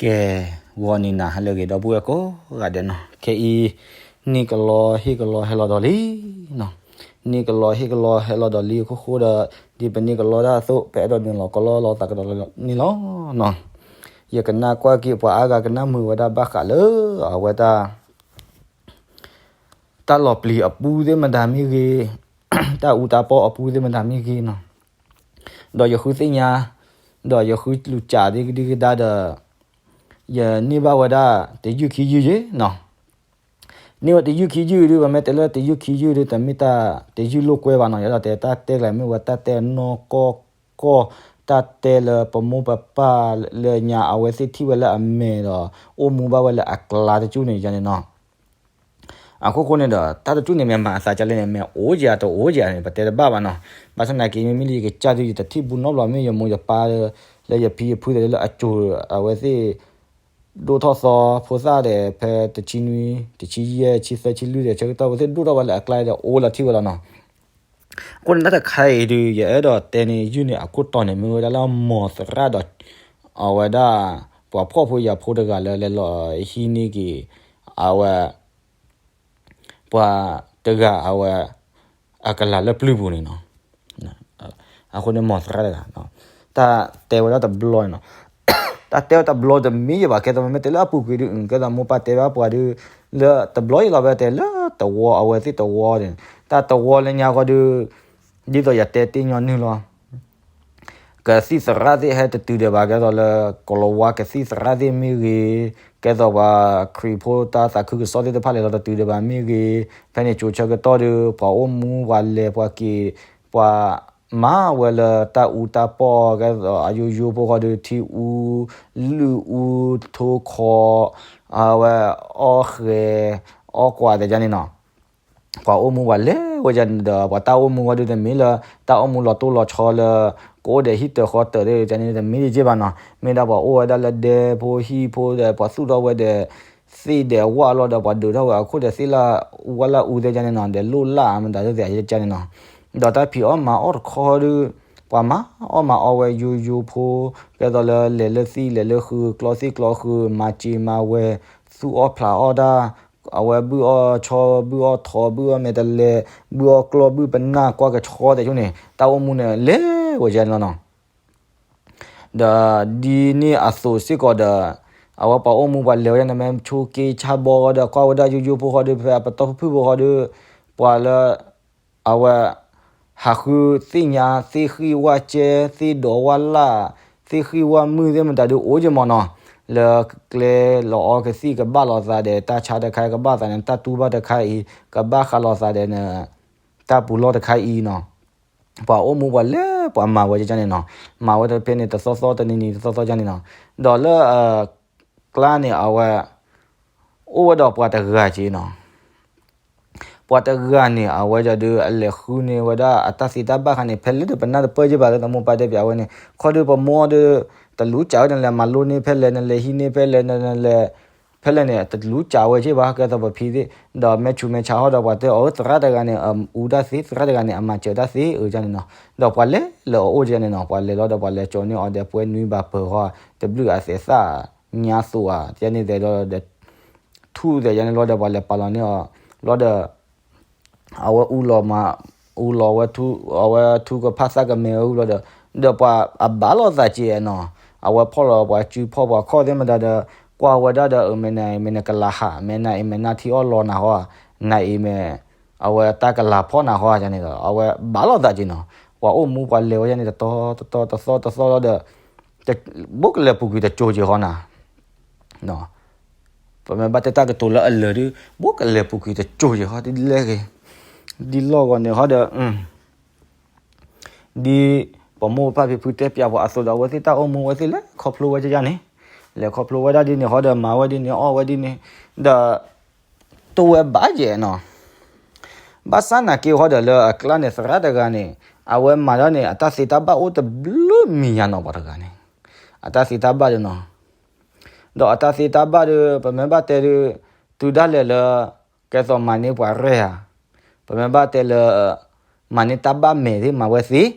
ကဲ, ဂီၤနံၤနၤဟါလၢအဂ့ၤ ဒီပုၢ်ဝဲၢ်ကိးဂၤဒဲးနီၤ, ခဲအံၤ နံၣ်ကလီဟ့ၣ်ကလီဟဲလီၤဒီးလံနီၤ, နံၣ်ကလီဟ့ၣ်ကလီဟဲလီၤဒီးလံအခိၣ်ဃိဒီး ဒ်ပနံၣ်ကလီတၢ်အသိး ပအဲၣ်ဒိးနုာ်လီၤကလီလီၤသးကဒီးလီၤန့ၣ်လီၤ. ယကနၣ်ကွၢ်က့ၤပှၤအါဂၤကနၣ်မုာ်ဝဲဒၣ်ဘၣ်ဃးလၢ အဝဲဒၣ် တၢ်လီၤပျံၤအပူသ့ၣ်မတၤမ့ၢ်ဂ့ၤ, တၢ်အူတၢ်ပီၢ်အပူသ့ၣ်မတၤမ့ၢ်ဂ့ၤနီၤ, ဒီးယဃုသ့ၣ်ညါ, ဒီးယဃုလူၤကးဒ်ကဒံကဒါဒီး ယန့ၢ်ဘၣ်ဝဲဒၣ်တယုၢ်ခံယုၢ်ယ့ၣ်နီၤ, န့ၢ်ဝဲတယုၢ်ခံယုၢ်ဒုး ပမ့ၢ်တဲလၢတယုၢ်ခံယုၢ်ဒုး တမ့ၢ်တၢ်တယုၢ်လိာ်ကွဲဘၣ်နီၤ, ယအဲၣ်ဒိးတဲတၢ်တဲကျဲမ့ၢ်ဝဲတၢ်တဲနီၢ်ကီၢ်ကီၢ်, တၢ်တဲလၢပမိၢ်ပပၢ်လၢညါ အဝဲသ့ၣ်ထံၣ်ဝဲလၢအမဲာ်ဒီး အိၣ်မူဘၣ်ဝဲလၢအကျါတကၠူၢ်န့ၣ်ယါန့ၣ်နီၤ. အခိၣ်ဃိန့ၣ်ဒီး တၢ်တကၠူၢ်န့ၣ် မ့ၢ်မၤအသးဒ်လဲၣ်န့ၣ် မ့ၢ်အိၣ်ဧါတအိၣ်ဧါန့ၣ် ပတဲတဘၣ်ဘၣ်နီၤ. ဘၣ်ဆၣ်သနာ်က့ မ့မ့ၢ်လၢယကစၢ်ဒုး ယတထံၣ်ဘူးနီတဘျီ မ့ၢ်ယမိၢ်ယပၢ် လၢယဖံယဖုသ့ၣ်လၢအစိၤ အဝဲသ့ၣ် ဒိၣ်ထီၣ်သီဖိသၣ်ဒီး ဖဲတဆံနွံ တဆံယဲၢ် ဆံသၢ ဆံလွံၢ်ဒီး ဆၢကတီၢ်အဝဲသ့ၣ်ဒိၣ်ထီၣ်ဝဲလၢအကျါဒီး အိၣ်လီၤထံၣ်ဝဲလီၤနီၤ. အဃိန့ၣ် တၢ်တခါအံၤဒုး ယအဲၣ်ဒိးတဲန့ၢ်ယုၢ်န့ၢ်အခိၣ်တီန့ၣ် မ့ၢ်ဝဲဒၣ်လၢမိၢ်သရၣ်ဒီး အဝဲဒၣ် ပှၤဖှီၣ်ဖိယာ်ဖိတဂၤလၢလဲၤလီၤဟံးန့ၢ်က့ၤ အဝဲ ပှၤတဂၤအဝဲ အကလၤလၢပျုၤပူၤန့ၣ်နီၤ. အဃိန့ၣ်မိၢ်သရၣ်တဂၤ တၢ်တဲဝဲဒၣ်တဘျီန့ၣ်နီၤ. တၢ်တဲဝဲတဘျီတမ့ၢ်ယဘၣ် ကဲသိးမ့မ့ၢ်တဲလၢအပူၤကွံာ်ဒုး ကဲသိးမိၢ်ပၢ်တဲဘၣ်ပှၤဒုး လၢတဘျီအံၤလီၤ ဝဲတဲလၢတဝီ အဝဲသ့ၣ်တဝီန့ၣ် တၢ်တဝီလၢညါဃီဒုး ဒ်သိးယတဲတ့ၢ်ညီနုၢ်လီၤ. ကသံၣ်သရၣ်သ့ၣ်ဟဲတတုၤဒံးဘၣ် ကဲသိးလၢ ကလီၤဝါကသံၣ်သရၣ်သ့ၣ်မ့ၢ်ဂ့ၤ, ကဲသိးပှၤခရံာ်ဖိတၢ်သးခုကစီၣ်သ့ၣ်တဖၣ်လဲၤလီၤတတုၤဒံးဘၣ်မ့ၢ်ဂ့ၤ, ဖဲန့ၣ်ကၠိဆၢကတီၢ်ဒီး ပှၤအိၣ်မူပှၤလဲၤပှၤက့ၤ ပှၤမၤဝဲလၢတၢ်အူတၢ်ပီၢ် ကဲသိးအယိယိဖိဃီဒီး ထံအူ လုၢ်အူ ထိခိး အဝဲအီၣ်ဃဲၤ အီၣ်ကွၢ်သ့ၣ်ယါန့ၣ်နီၤ. ပှၤအိၣ်မူပှၤလဲၤဝဲယါန့ၣ်ဒီး ပှၤတၢ်အိၣ်မူဃီဒုး တမ့ၢ်လၢ တၢ်အိၣ်မူလီၤတိၢ်လီၤဆီလၢ ကအိၣ်ဒီးဟံၣ်တၢၤဃီတၢၤသ့ၣ်ယါန့ၣ် တမ့ၢ်ဒ်က့ဘၣ်နီၤ. မ့ၢ်ဒၣ်ပှၤအိၣ်ဝဲဒၣ်လၢဒဲဖိဟံၣ်ဖိဒီး ပှၤသူၣ်ထီၣ်ဝဲဒီး သ့ၣ်ဒီးဝၣ်လီၤဒီး ပှၤဒုးထီၣ်ဝဲအခိၣ်ဒီးသ့ၣ်လၢဝၣ်လၢအူသ့ၣ်ယါန့ၣ်နီၤ, ဒီးလိၣ်လၢ်မတၤသ့ၣ်ယါန့ၣ်နီၤ. ဒီးတၢ်ဖံးအီၣ်မၤအီၣ်တခီဒုး ပှၤမၤအီၣ်မၤအီဝဲယိယိဖိ ကဲသိးလၢလဲၤလၢသံၣ်လဲၤလၢဃုာ် ကျီသံၣ်ကျီဃုာ် မၤစ့မၤဝဲ သူၣ်အီၣ်ဖျးအီၣ်တၢ် အဝဲဘုၣ်အီၣ်ဆီ ဘုၣ်အီၣ်ထိး ဘုၣ်အီၣ်မဲာ်တလဲၤ ဘုၣ်အီၣ်ကျီၢ် ဘုၣ်ပနၢ် ကွၢ်ကဆီသ့ၣ်ဆိန့ၣ် တၢ်အိၣ်မူန့ၣ်လဲၤဝဲယါန့ၣ်လီၤနီၤ. ဒီးဒ်န့ၣ်အသိးစ့ၢ်ကီးဒီး အဝဲပှၤအိၣ်မူပှၤလဲၤဝဲဒၣ်န့ၣ် မ့ၢ်ဆိက့ဆါဘီဃီဒီး ကွၢ်ဝဲဒၣ်ယိယိဖိဃီဒီး ဖဲအပတီၢ်ဖုၣ်ဖုၣ်ဖိဃီဒီး ပှၤလၢ အဝဲ ဟးဃုသ့ၣ်ညါ သ့ၣ်ဃံၣ်ဝၣ်ကဲ သ့ၣ်ဒိးဝၣ်လၢ် သ့ၣ်ဃံၣ်ဝၣ်မုၢ်သ့ၣ်မတၤဒုးအိၣ်က့မးနီၤ, လၢကျဲလီၤအီကသံၣ်ကဘၣ်လိာ်သးဒီး တၢ်ဆါတခါကဘၣ်သးန့ၣ် တၢ်တူၢ်ဘၣ်တခါအံၤ ကဘၣ်ဃးလိာ်သးဒီးန့ၣ် တၢ်ပူၤလီၢ်တခါအံၤနီၤ. ပှၤအိၣ်မူပှၤလဲၤ ပှၤမၤဝဲကန့ၣ်နီၤ, မၤဝဲတဖဲန့ၣ် တသီသီတနံၤနံၤ တသီသီကန့ၣ်နီၤ. ဒီးလၢ ကျါန့ၣ် အဝဲ အိၣ်ဝဲဒီးပှၤတဂၤက့နီၤ. ပှၤတဂၤန့ၣ် အဝဲဒၣ်ဒီး အလဲၤဃုန့ၢ်ဝဲဒၣ်အတၢ်သ့တၢ်ဘၣ်ခါန့ၣ် ဖဲလၢတပနၢ်တပၢၢ်က့ဘၣ် လၢတမိၢ်ပၢ်တဲပၠးဝဲန့ၣ် ခီဒီးပမိၢ်ဒီး တလူၤကးဝဲ နလဲၤမၤလိန့ၢ်ဖဲလဲၣ် နလဲၤဟံးန့ၢ်ဖဲလဲၣ် နလဲၤ ဖဲလဲၣ်န့ၣ် တလူၤကးဝဲက့ဘၣ် ကဲသိးပဖံသ့ၣ် ဒီးမဲာ်ဆူးမဲာ်ဆါဟီဒီး ပှၤတဲအီၤ သရၣ်တဂၤန့ၣ် အူတၢ်သ့ သရၣ်တဂၤန့ၣ် အမၤစၢၤတၢ်သ့ အၢ ကန့ၣ်နီၤ. ဒီးပှၤလဲၤလၢအအိၣ်ကန့ၣ်နီၤ, ပှၤလဲၤလီၤဒီး ပှၤလဲၤကၠီန့ၢ်အီၤဒီး ပှဲၤနွံဘၣ်ပၢၤဃီ တဘျုးအသဲးသၣ် ညါသိးဧါ ကန့ၣ်သဲးဒီး ထူၣ်သဲးယါန့ၣ်လီၤဒီး ပှၤလဲၤပာ်လီၤန့ၢ်အီၤ လီၤဒီး အဝဲအူလီၤမး အူလီၤဝဲထူ အဝဲထူကဖၣ်သၣ်ကမဲဝဲအူလီၤဒီး ဒီးပှၤအဘၣ်လိာ်သးက့နီၤ, အဝဲဖီၣ်လီၤပှၤစုဖီၣ်ပှၤခီၣ်သ့ၣ်မတၤဒီး ကွၢ်ဝဲဒၣ်ဒီး အမ့ၢ်နၤအံၤမ့ၢ်နကလၤဟး မ့ၢ်နၤအံၤမ့ၢ်နၢ်ထံအီၣ်လီၤနၤဟီ နၤအံၤမ့ၢ် အဝဲတၢ်ကလၤဖီၣ်နၤဟီန့ၣ်ဒီး အဝဲဘၣ်လိာ်သးက့နီၤ, ပှၤအိၣ်မူပှၤလဲၤဝဲယါန့ၣ် တတီတတီတသီတသီလီၤဒီး ဘိးကလဲၤပူၤကွံာ်တကၠိၤက့ၤဟီနၤ ပမ့ၢ်ဘၣ်တဲတၢ်ကတိၤလၢအလၢာ်ဒီး ဘိးကလဲၤပူၤကွံာ်တကၠိၤက့ၤဟီ ဒ်လဲၣ်ဂ့ၤ ဒ်လီၢ်ဂီၤန့ၣ်ဟီဒီး ဒ်ပမိၢ်ပပၢ်ဖံဖုတဲပၠးပှၤအသိးဒီး အဝဲသ့ၣ်တၢ်အိၣ်မူဝဲသ့ၣ်လဲၤခီဖျိဝဲယါန့ၣ် လဲၤခီဖျိဝဲဒၣ်ဒ်န့ၣ်ဟီဒီး မၤဝဲဒ်န့ၣ် အီၣ်ဝဲဒ်န့ၣ် ဒီး တဝဲဘၣ်ယဲနီၤ ဘၣ်ဆၣ်နာ်က့ဟီဒီးလၢအကျါန့ၣ် သရၣ်တဂၤန့ၣ် အဝဲမၤဒီးန့ၣ် အတၢ်သ့တၢ်ဘၣ်အိၣ်တဘျုးမံၤညါနီၤ ပှၤတဂၤန့ၣ် အတၢ်သ့တၢ်ဘၣ်ဒီးနီၤ ဒီးအတၢ်သ့တၢ်ဘၣ်ဒီး ပမ့ၢ်ဘၣ်တဲဒီး တုၤဒၣ်လဲာ်လၢ ကဲသိးမၤန့ၢ်ပှၤရဲၣ်ဧါ, ပမ့ၢ်ဘၣ်တဲလၢ မၤန့ၢ်တၢ်ဘၣ်မဲာ်သ့ၣ်မၤဝဲသ့,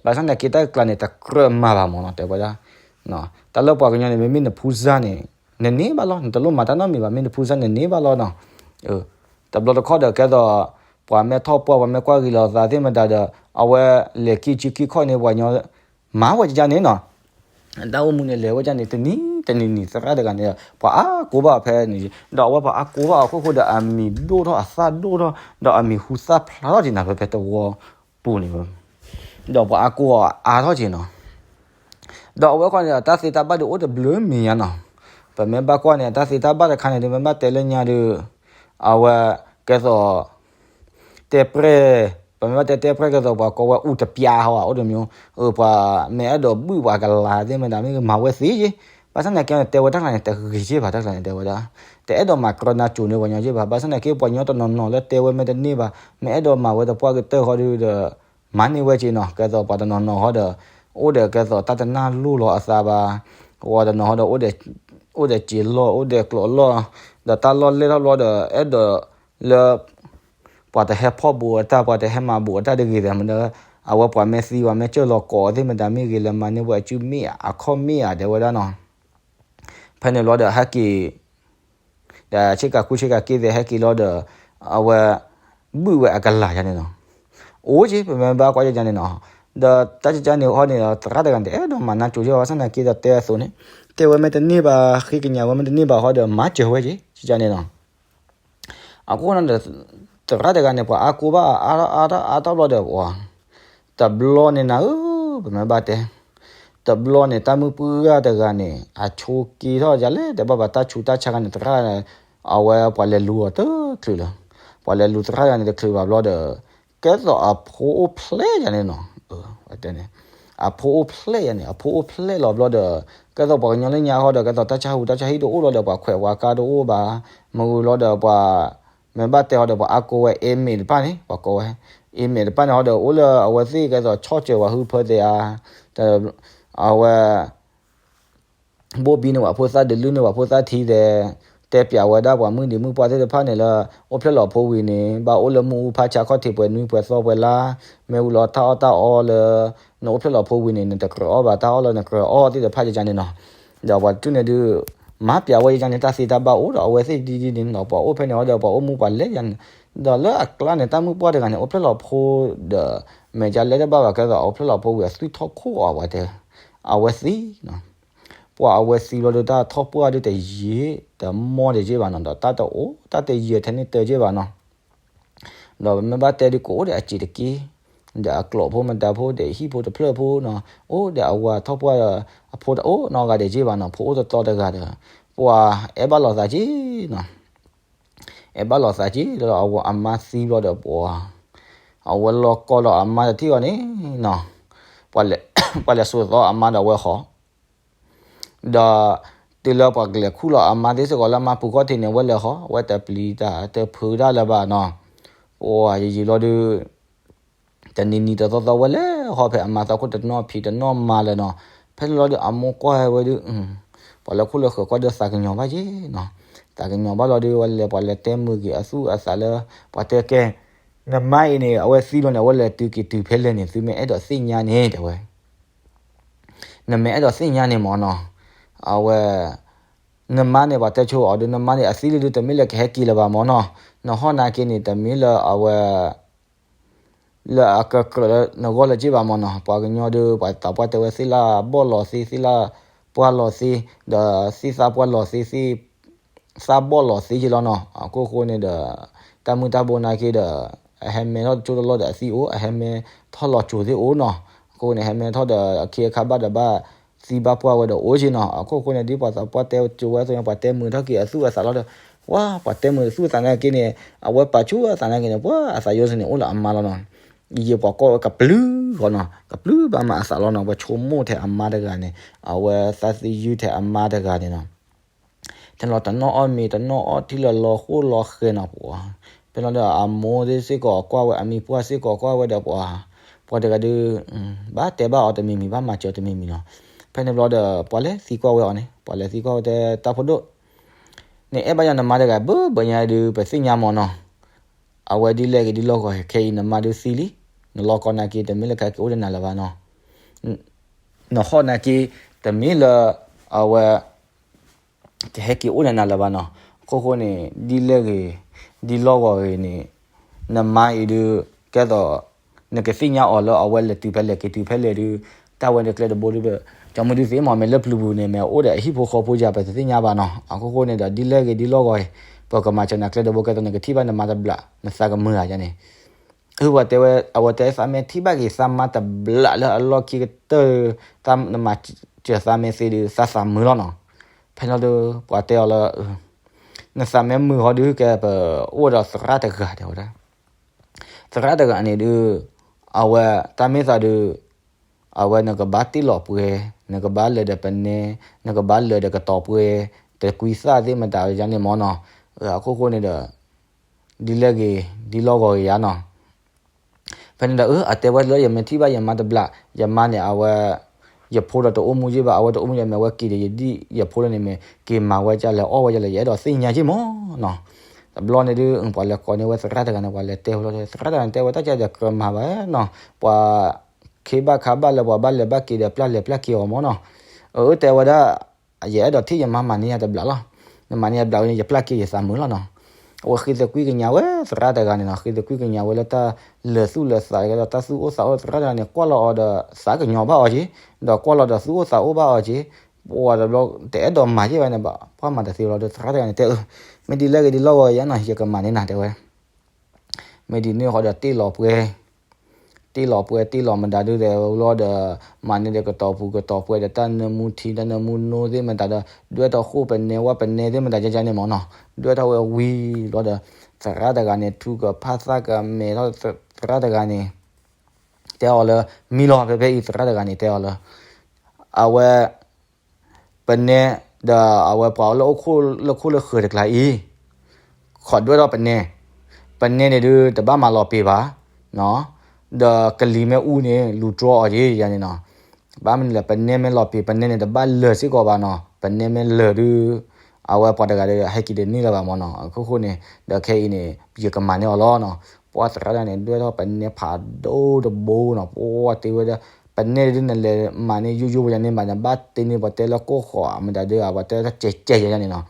ဘၣ်ဆၣ်သနာ်က့တၢ်ကျါန့ၣ် တကြၢးမၤဘၣ်မ့ၢ်နီၤ တဲဝဲဒၣ်, တၢ်လၢပှၤကညီန့ၣ် မ့မ့ၢ်နဖူစၢ်န့ၣ် နန့ၢ်ဘၣ်လီၤ, နတလိၣ်မၤတၢ်နီတမံၤဘၣ်, မ့ၢ်နဖူစၢ်နန့ၢ်ဘၣ်လီၤနီၤ. တဘျီတခီၣ်ဒီးကဲသိး ပှၤမ့ၢ်ထီၣ်ပှၢ် ပှၤမ့ၢ်ကွၢ်ဂ့ၤလီၤသးသ့ၣ်မတၤဒီး အဝဲလဲၤကံၣ်စုကံၣ်ခီၣ်န့ၣ် ပှၤကညီ မၤဝဲကကန့ၣ်နီၤ. တၢ်အိၣ်မူန့ၣ်လဲၤဝဲကန့ၣ် တနံၤတနံၤနံၤသရၣ်တဂၤန့ၣ် ပှၤအါကိးဘၣ်ဖဲန့ၣ်, ဒီးအဝဲပှၤအါကိးဘၣ်အခိၣ်ဃိဒီး အမံၤဒိၣ်ထီၣ်အသၣ်ဒိၣ်ထီၣ် ဒီးအမံၤဟူသၣ်ဖျါထီၣ်က့ၤနၤ ဖဲဖဲတဝီပူၤန့ၣ်, ဒီးပှၤအါကိးအါထီၣ်က့ၤနီၤ. ဒီးအဝဲခီန့ၣ် တၢ်သ့တၢ်ဘၣ်ဒုးအိၣ်တဘျုးမံၤညါနီၤ. ပမ့ၢ်ဘၣ်ကွၢ်န့ၣ် တၢ်သ့တၢ်ဘၣ်တခါန့ၣ် ဒုးမ့ၢ်ဘၣ်တဲလၢညါဒုး အဝဲကဲသိး တဲပြဲၢ်, ပမ့ၢ်ဘၣ်တဲတဲပြဲၢ်ကဲသိး ပှၤကိးဝဲအူတပျါဟီ အိၣ်တမျိုး, ပှၤမ့ၢ်အဲၣ်ဒိးဘုၣ်ပှၤကလၤသ့ၣ်မတၤမ့ၢ်မၤဝဲသ့ယ့, ဘၣ်ဆၣ်သနာ်က့န့ၣ် တဲဝဲတၢ်ကျါန့ၣ် တဂ့ၤက့ဘၣ်, တၢ်ကျါန့ၣ်တဲဝဲဒၣ် တအဲၣ်ဒိးမၤကြၢးနၤကိၤန့ၢ်ပှၤကညီက့ဘၣ်, ဘၣ်ဆၣ်သနာ်က့ ပှၤကညီတနီၤနီၤလၢတဲဝဲမ့ၢ်တန့ၢ်ဘၣ်, မ့ၢ်အဲၣ်ဒိးမၤဝဲသပှၢ်ကတၢၢ်ဃီဒုးဒီး မၤန့ၢ်ဝဲက့နီၤ. ကဲသိးပှၤတနီၤနီၤဃီဒီး အိၣ်ဒီးကဲသိးတၢ်တနၢ်လိၣ်လီၤအသးဘၣ်, ပှၤတနီၤဃီဒီး အိၣ်ဒီးစံာ်လီၢ် အိၣ်ဒီးကျိးလီၢ်, ဒီးတၢ်လီၢ်လဲၢ်ထီၣ်ဘျီဒီး အဲၣ်ဒိးလၢ ပှၤတဟဲဖီၣ်ဘူးအတၢ် ပှၤတဟဲမၤဘူးအတၢ်တဂ့ၤဒီး မ့ၢ်ဒီး အဝဲပှၤမ့ၢ်သံ ပှၤမ့ၢ်စၢၢ်လီၤကိးသ့ၣ်မတၤမ့ၢ်ဂ့ၤ လဲၤမၤန့ၢ်ဝဲအစုမ့ၣ်အါ အခီၣ်မ့ၣ်အါ တဲဝဲဒၣ်နီၤ. ဖဲန့ၣ်ဘျီဒီးဟဲက့ၤ ဒီးဆ့ကၤကူဆ့ကၤက့သ့ၣ်ဟဲက့ၤလီၤဒီး အဝဲ ဘုၣ်ဝဲအကလၤယါန့ၣ်နီၤ. အိၣ်က့ ပမ့ၢ်ဘၣ်ကွၢ်ယါန့ၣ်နီၤ. ဒီးတၢ်ကကန့ၣ်ဟီန့ၣ်ဒီး သရၣ်တဂၤန့ၣ် တအဲၣ်ဒိးမၤနၢ်ကိၤက့ဘၣ်, ဘၣ်ဆၣ်သနာ်က့ဒီးတဲအသိးန့ၣ် တဲဝဲမ့ၢ်တန့ၢ်ဘၣ် ဃ့ကညးဝဲမ့ၢ်တန့ၢ်ဘၣ်ဃီဒီး မၤစၢၤဝဲက့ ကကန့ၣ်နီၤ. အဃိန့ၣ်ဒီး သရၣ်တဂၤန့ၣ် ပှၤအါကိးဘၣ်အါထီၣ်အါထီၣ်အါထီၣ်ဘျီဒီးပှၤ တဘျီန့ၣ်နၤဧၢ, ပမ့ၢ်ဘၣ်တဲ တဘျီန့ၣ် တၢ်မုၢ်ပှၢ်တဂၤန့ၣ် အဆိးက့ထီၣ်ယၤလဲၣ် တဲဘၣ်ပှၤတၢ်ဆူးတၢ်ဆါဂၤန့ၣ် သရၣ် အဝဲပှၤလဲၤလူၤအီၤတချုးလၢၤ, ပှၤလဲၤလူၤသရၣ်တဂၤန့ၣ်တချုးဘၣ်ဘျီဒီး ကဲသိးအဖိအိၣ်ဖျဲၣ်ယၤန့ၣ်နီၤ. တဲန့ၣ် အဖိအိၣ်ဖျဲၣ်ယၤန့ၣ် အဖိအိၣ်ဖျဲၣ်လီၤဘျီဒီး ကဲသိးပှၤကညီလၢညါဃီဒီး ကဲသိးတၢ်ဆါဟူးတၢ်ဆါဟံၣ်တအိၣ်လီၤဒီး ပှၤခွဲးပှၤကါတအိၣ်ဘၣ်, မ့ၢ်ဝံၤလီၤဒီးပှၤ မ့ၢ်ဘၣ်တဲဃီဒီး ပှၤအါကိးဝဲ အ့မ့ၣ်တဖၣ်န့ၣ် ပှၤကိးဝဲ အ့မ့ၣ် တဖၣ်န့ၣ်ဃီဒီး အိၣ်လၢအဝဲသ့ၣ်ကဲသိးဆီၣ်စၢၤပှၤဟုဖၢသ့ၣ်ဧါ, အဝဲ ဘိၣ်ဘံန့ၢ်ပှၤဖိသၣ် ဒုးလုၢ်န့ၢ်ပှၤဖိသၣ်ထံသ့ၣ်, တဲပၠးဝဲဒၣ်ပှၤမုၢ်ဒံးမုၢ်ပှၢ်သ့ၣ်တဖၣ်န့ၣ်လၢ အိၣ်ဖျဲၣ်လီၤဖိဝံၤန့ၣ် ဘၣ်အိၣ်လၢမုၢ်အူဖးဆါခီၣ်ထံးပှဲၤနွံပှဲၤသီပှဲၤလါ, မ့ၢ်ဝံၤလီၤတၢ်အီၣ်တၢ်အီလၢ နအိၣ်ဖျဲၣ်လီၤဖိဝံၤန့ၣ် နတကြၢးအီၣ်ဘၣ်တၢ်အီၣ်လၢနကြၢးအီၣ်သ့ၣ်တဖၣ်ယါန့ၣ်နီၤ. ဒီးပှၤတထူၣ်န့ၣ်ဒုး မၤပၠးဝဲယါန့ၣ် တၢ်သ့တၢ်ဘၣ်အိၣ်ဒီး အဝဲသ့ၣ်ဒ်ဒ်န့ၣ်ဒီး ပှၤအိၣ်ဖဲန့ၣ်ဃီဒီး ပှၤအိၣ်မူပှၤလဲၤယါန့ၣ်, ဒီးလၢအကျါန့ၣ် တၢ်မုၢ်ပှၢ်တဂၤန့ၣ် အိၣ်ဖျဲၣ်လီၤဖိဒီး မဲာ်ကလဲတဘၣ်ဘၣ် ကဲသိးအိၣ်ဖျဲၣ်လီၤဖိဝံၤ အသွံၣ်ထီၣ်ခိၣ်အီၤဝဲတဲ အဝဲသံနီၤ. ပှၤအဝဲသံဘျီဒီး တၢ်ထီၣ်ပှၢ်ဒုးတယံာ်တမီၢ်တယံာ်ဘၣ်နီၤ, ဒီးတၢ်တအိၣ် တၢ်တယံာ်ထဲန့ၣ်တယံာ်ဘၣ်နီၤ. ဒီးပမ့ၢ်ဘၣ်တဲဒုးကအိၣ်ဒီးအစ့းတက့ၢ်, ဒီးအကျိးဖိမတၤဖိ ဒီးဟံၣ်ဖိတဖျၢၣ်ဖိနီၤ, အိၣ်ဒီးအဝၤထီၣ်ပှၢ်ဒီး အဖိတအိၣ်နီတဂၤဒီးက့ၢ်ဘၣ်နီၤ, ဖိအိၣ်တတီတဂၤဒီး ပှၤအဲၣ်ဘၣ်လိာ်သးက့ၢ်နီၤ. အဲၣ်ဘၣ်လိာ်သးက့ၢ်လီၤ, အဝဲအမါသံဘျီဒီးပှၤ အဝဲလီၤကီလီၤအမါတထံၣ်အီၤန့ၣ်နီၤ, ပှၤလဲၤစိာ်သီအမါဒီးအဝဲဃီ ဒီးတုၤလၢပှၤကလဲၤခူၣ်လီၤအမါသ့ၣ်စ့ၢ်ကီးလၢအမါပူၤခီၣ်ထံးန့ၣ် အဝဲလဲၤဃီ အဝဲတပျံၤတၢ်တဖုးတၢ်လၢၤဘၣ်နီၤ. ပှၤယံာ်ယံာ်လီၤဒုး တနံၤနံၤတသီသီဝဲလဲၤဃီ ဖဲအမါသီခိၣ်တနီၣ်ဖံးတနီၣ်မၤလၢၤနီၤ. ဖဲန့ၣ်လီၤဒုးအမိၢ်ကွၢ်ဝဲဒုး ပှၤလၢခိၣ်လၢဃၢၤကွၢ်ဒုးသးကညီၤဘၣ်က့ၢ်နီၤ. သးကညီၤဘၣ်လီၤဒုး ဝဲလဲၤပှၤလဲၤတဲမုာ်က့ၤအသူၣ်အသးလၢ ပှၤတဲကဲ နမါအံၤန့ၣ် အဝဲသံလီၤန့ၣ် အဝဲလဲၤတုၤက့ၤတုၤဖဲလဲၣ်န့ၣ် သုမ့ၢ်အဲၣ်ဒိးသ့ၣ်ညါန့ၣ် တဲဝဲ နမ့ၢ်အဲၣ်ဒိးသ့ၣ်ညါန့ၣ်မ့ၢ်နီၤ, အဝဲ နမါန့ၣ် ပှၤတဲဆိအီၤဒုး နမါန့ၣ် အသံလၢဒုး တမ့ၢ်လၢကဟဲက့ၤလၢၤဘၣ်မ့ၢ်နီၤ, နဟီၣ်နာ်က့န့ၣ် တမ့ၢ်လၢအဝဲ လၢအကကြၢးလၢနဂီၢ်လၢၤက့ၢ်ဘၣ်မ့ၢ်နီၤ, ပှၤကညီဒုး ပှၤသးပှၢ်တဲဝဲသ့ၣ်လၢဘီၣ်လီၤသ့ သ့ၣ်လၢပှၢ်လီၤသ့, ဒီးသ့ၣ်သၣ်ပှၢ်လီၤသ့ သ့ၣ် သၣ်ဘီၣ်လီၤသ့က့ၢ်လီၤနီၤ, အခိၣ်ဃိန့ၣ်ဒီး တၢ်မုၢ်တၢ်ဘိနာ်က့ဒီး အဟဲမဲထီၣ်တကၠိတလီၢ်ဒီးအသံအိၣ်, အဟဲမဲထီၣ်လီၤကၠိသ့ၣ်အိၣ်နီၤ, အခိၣ်ဃိန့ၣ် ဟဲမဲထီၣ်ဒီးအခ့အခါဘၣ်ဒီးဘၣ်သံဘၣ်ပှၢ်ဝဲဒီးအိၣ်က့ၢ်နီၤ, အခိၣ်ဃိန့ၣ် ဒ်ပှၤသးပှၢ်တဲကၠိဝဲအသိးန့ၣ် ပှၤတဲမုာ်ထီၣ်က့ၤအသူၣ်အသးလီၤဒီး ဝါ ပှၤတဲမုာ်သူၣ်အသးနာ်က့န့ၣ် အဝဲပာ်ဆူၣ်အသးနာ်က့န့ၣ် ပှၤအသးယိစ့ၢ်န့ၣ် အိၣ်လၢအမါလီၤနီၤ, ယံာ်ပှၤကိးဝဲကပျုၢ်ဃီနီၤ, ကပျုၢ်ဘၣ်မးအသးလီၤနီၤ, ပှၤဆိကမိၣ်ထဲအမါတဂၤန့ၣ် အဝဲသးသယုၢ်ထဲအမါတဂၤန့ၣ်နီၤ ထဲလီၤတနီၣ်အီၣ်မ့ၤ တနီၣ်အီၣ်ထံလၢလီၤဃိၣ်လီၤဃဲၤနီၤပှၤ, ဖဲလီၤဒီးအမိၢ်သ့ၣ်စ့ၢ်ကီးကွၢ်ဝဲ အမံၤပှၢ်စ့ၢ်ကီးကွၢ်ဝဲဒီးပှၤ, ပှၤတဂၤဒုး ဘၣ်တဲဘၣ်အီၤတမံၤမံၤ ဘၣ်မၤစၢၤတမံၤမံၤနီၤ, ဖဲန့ၣ်ဘျီဒီး ပှၤလဲၤသံကွၢ်ဝဲအီၤန့ၣ် ပှၤလဲၤသံကွၢ်ဝဲတဲတၢ်ဖိဒိၣ် နအဲၣ်ဘၣ်ယၤနမါတဂၤ ဘၣ်ဘၣ်ညါဒုး ပသ့ၣ်ညါမ့ၢ်နီၤ, အဝဲဒ်လဲၣ်ဂ့ၤဒ်လီၢ်ကီၢ် ခဲအံၤနမါဒုးသံလံ, နလီၢ်ကီၢ်နာ်က့ တမ့ၢ်လၢကဟဲက့ၤအိၣ်ဒီးနၤလၢၤဘၣ်နီၤ, နဟီၣ်နာ်က့ တမ့ၢ်လၢ အဝဲ ကဟဲက့ၤအိၣ်ဒီးနၤလၢၤဘၣ်နီၤ. အခိၣ်ဃိန့ၣ် ဒ်လဲၣ်ဂ့ၤ ဒ်လီၢ်ဂီၤဂ့ၤန့ၣ် နမါအံၤဒုး ကဲသိး နကသ့ၣ်ညါအီၤလၢအဝဲလဲၤတုၤဖဲလဲၣ်က့ၤတုၤဖဲလဲၣ်ဒုး တၢ်ဝဲန့ၣ်ကျဲတဘိဒုး ကၠီမုၢ်ဒုးသ့ၣ်မး မ့ၢ်လၢပျုၤပူၤန့ၣ် မ့ၢ်အိၣ်ဒီးအဟံၣ်ဖိဃီဖိယၤ ပတသ့ၣ်ညါဘၣ်နီၤ. အခိၣ်ဃိန့ၣ်ဒီး ဒ်လဲၣ်ဂ့ၤဒ်လီၢ်ဂီၤဂ့ၤ ပကမၤစၢၤနၤကျဲတဘိ ကဲသိးနကထံၣ်ဘၣ်နမါတဘျး နသးကမုာ်ဧါန့ၣ် အဝဲတဲဝဲ အဝဲတဲသးမ့ၢ်ထံၣ်ဘၣ်က့ၤသးမါတဘျးလၢအလီၢ်ခံကတၢၢ် နမၤစၢၤသးမ့ၢ်သ့ဒုး သးသးမုာ်လီၤနီၤ. ဖဲန့ၣ်ဒီး ပှၤတဲအီၤလၢ နသးမ့ၢ်မုာ်ဃီဒုး ကဲပအိၣ်ဒီးသရၣ်တဂၤတဲဝဲဒၣ် သရၣ်တဂၤန့ၣ်ဒုး အဝဲတၢ်မ့ၢ်သးဒုး အဝဲနကဘၣ်တ့ၢ်လီၤပှဲၤ နကဘၣ်လဲၤဒီးပနဲ နကဘၣ်လဲၤဒီးကတီၤပှဲၤ တကွံသၣ်သ့ၣ်မတၤယါန့ၣ်မ့ၢ်နီၤ. အခိၣ်ဃိန့ၣ်ဒီး ဒ်လဲၣ်ဂ့ၤ ဒ်လီၢ်ဂီၤဂ့ၤယါနီၤ. ဖဲန့ၣ်ဒီး အတဲဝဲလၢယမ့ၢ်ထံၣ်ဘၣ်ယမါတဘျး ယမါန့ၣ် အဝဲ ယဖိဒီးတအိၣ်မူယ့ၢ်ဘၣ် အဝဲတအိၣ်မူယ့ၢ် မ့ၢ်ဝဲက့ၤဒီးယဒ်ယဖိလၢန့ၣ်မ့ၢ် က့ၤမၤဝဲကလဲၣ် အီၣ်ဝဲကလဲၣ် ယအဲၣ်ဒိးသ့ၣ်ညါက့ၤမ့ၢ်နီၤ. တဘျီန့ၣ်ဒုး ပှၤလဲၤကိးန့ၢ်ဝဲသရၣ်တဂၤန့ၣ် ပှၤလဲၤတဲဝဲလီၤ သရၣ်တဂၤန့ၣ် တဲဝဲတၢ်ကဲဒီးကြၢးမၤဘၣ်နီၤ ပှၤ ခ့ဘၣ်ခါဘၣ်လၢပှၤဘၣ်လဲၤဘၣ်က့ၤဒီးပျၢ်လဲၤပျၢ်က့ၤအီၤမ့ၢ်နီၤ. အၢ တဲဝဲဒၣ် ယအဲၣ်ဒိးထံၣ်ယမါမၤန့ၢ်ယၤတဘျးလီၤ. နမၤန့ၢ်ယၤတဘျးဝဲန့ၣ် ယပျၢ်က့ၤယသးမုာ်လီၤနီၤ. အဝဲဃ့သကွံၢ်ကညးဝဲသရၣ်တဂၤန့ၣ်နီၤ ဃ့သကွံၢ်ကညးဝဲလၢတၢ်လၢာ်သူၣ်လၢာ်သးကဲဒီးတၢ်သူၣ်အိၣ်သးအိၣ်သရၣ်တဂၤန့ၣ် ကွၢ်လီၤအီၤဒီးသးကညီၤဘၣ်အီၤက့ၤ ဒီးကွၢ်လီၤဒီးသူၣ်အိၣ်သးအိၣ်ဘၣ်အီၤက့ၤ ပှၤတဘျီတအဲၣ်ဒိးမၤယ့ၢ်ဝဲန့ၣ်ဘၣ် ပှၤမၤတသ့လီၤဒီးသရၣ်တဂၤန့ၣ်တဲအၢ မ့ၢ်ဒ်လဲၣ်ဂ့ၤဒ်လီၢ်ဂီၤယါနီၤ ယကမၤန့ၢ်နၤတဲဝဲ မ့ၢ်ဒ်န့ၣ်ဃီဒီးတ့ၢ်လီၤပှဲၤ တ့ၢ်လီၤပှဲၤတ့ၢ်လီၤမတၤဒုးဒီးဝဲလီၤဒီး မၤန့ၢ်ဒီးကတီၤပူၤကတီၤပှဲၤဒီးတၢ်နၢမူထံတၢ်နၢမူနိသ့ၣ်မတၤဒီး ဒွဲၣ်ထီၣ်ဃိၣ်ပနဲဝၣ်ပနဲသ့ၣ်မတၤယါန့ၣ်မ့ၢ်နီၤ ဒွဲၣ်ထီၣ်ဝဲဝံၤလီၤဒီး သရၣ်တဂၤန့ၣ် ထူကဖၣ်သၣ်ကမဲာ်ထီၣ်သရၣ်တဂၤန့ၣ် တဲအီၤလၢ မံလီၤဖဲဖဲအံၤသရၣ်တဂၤန့ၣ်တဲအီၤလၢ အဝဲ ပနဲ ဒီးအဝဲပှၤလၢအိၣ်ခိၣ်လၢခိၣ်လၢဃၢၤတကျါအံၤ ခိးဒွဲၣ်ထီၣ်ပနဲ ပနဲန့ၣ်ဒုးတဘၣ်မၤလီၤပ့ၤဘၣ် ဒီးကလံၤမ့ၢ်အူန့ၣ် လူၤတြီအီၤက့ၤယါန့ၣ်နီၤ ဘၣ်မနုၤလဲၣ် ပနဲမ့ၢ်လီၤပ့ၤ ပနဲန့ၣ်တဘၣ်လၢာ်စ့ၢ်ကီးဘၣ်နီၤ ပနဲမ့ၢ်လၢာ်ဒုး အဝဲပှၤတဂၤဒီးဟဲက့ၤတန့ၢ်လၢၤဘၣ်မ့ၢ်နီၤ အခိၣ်ဃိန့ၣ် ဒီးခဲအံၤန့ၣ် ယကမၤန့ၢ်အီၤလီၤနီၤ ပှၤသရၣ်တဂၤန့ၣ် ဒွဲၣ်ထီၣ်ပနဲဖးဒိၣ်တဘိနီၤ ပှၤတဲဝဲဒၣ် ပနဲဒုးနလဲၤမၤန့ၢ်ယိယိဝဲယါန့ၣ်ဘၣ် နဘၣ်တ့န့ၢ်ပှၤတဲလၢကိၢ်ဃီမတၤဒုး ပှၤတဲတၢ်ကဲးကဲးယါန့ၣ်နီၤ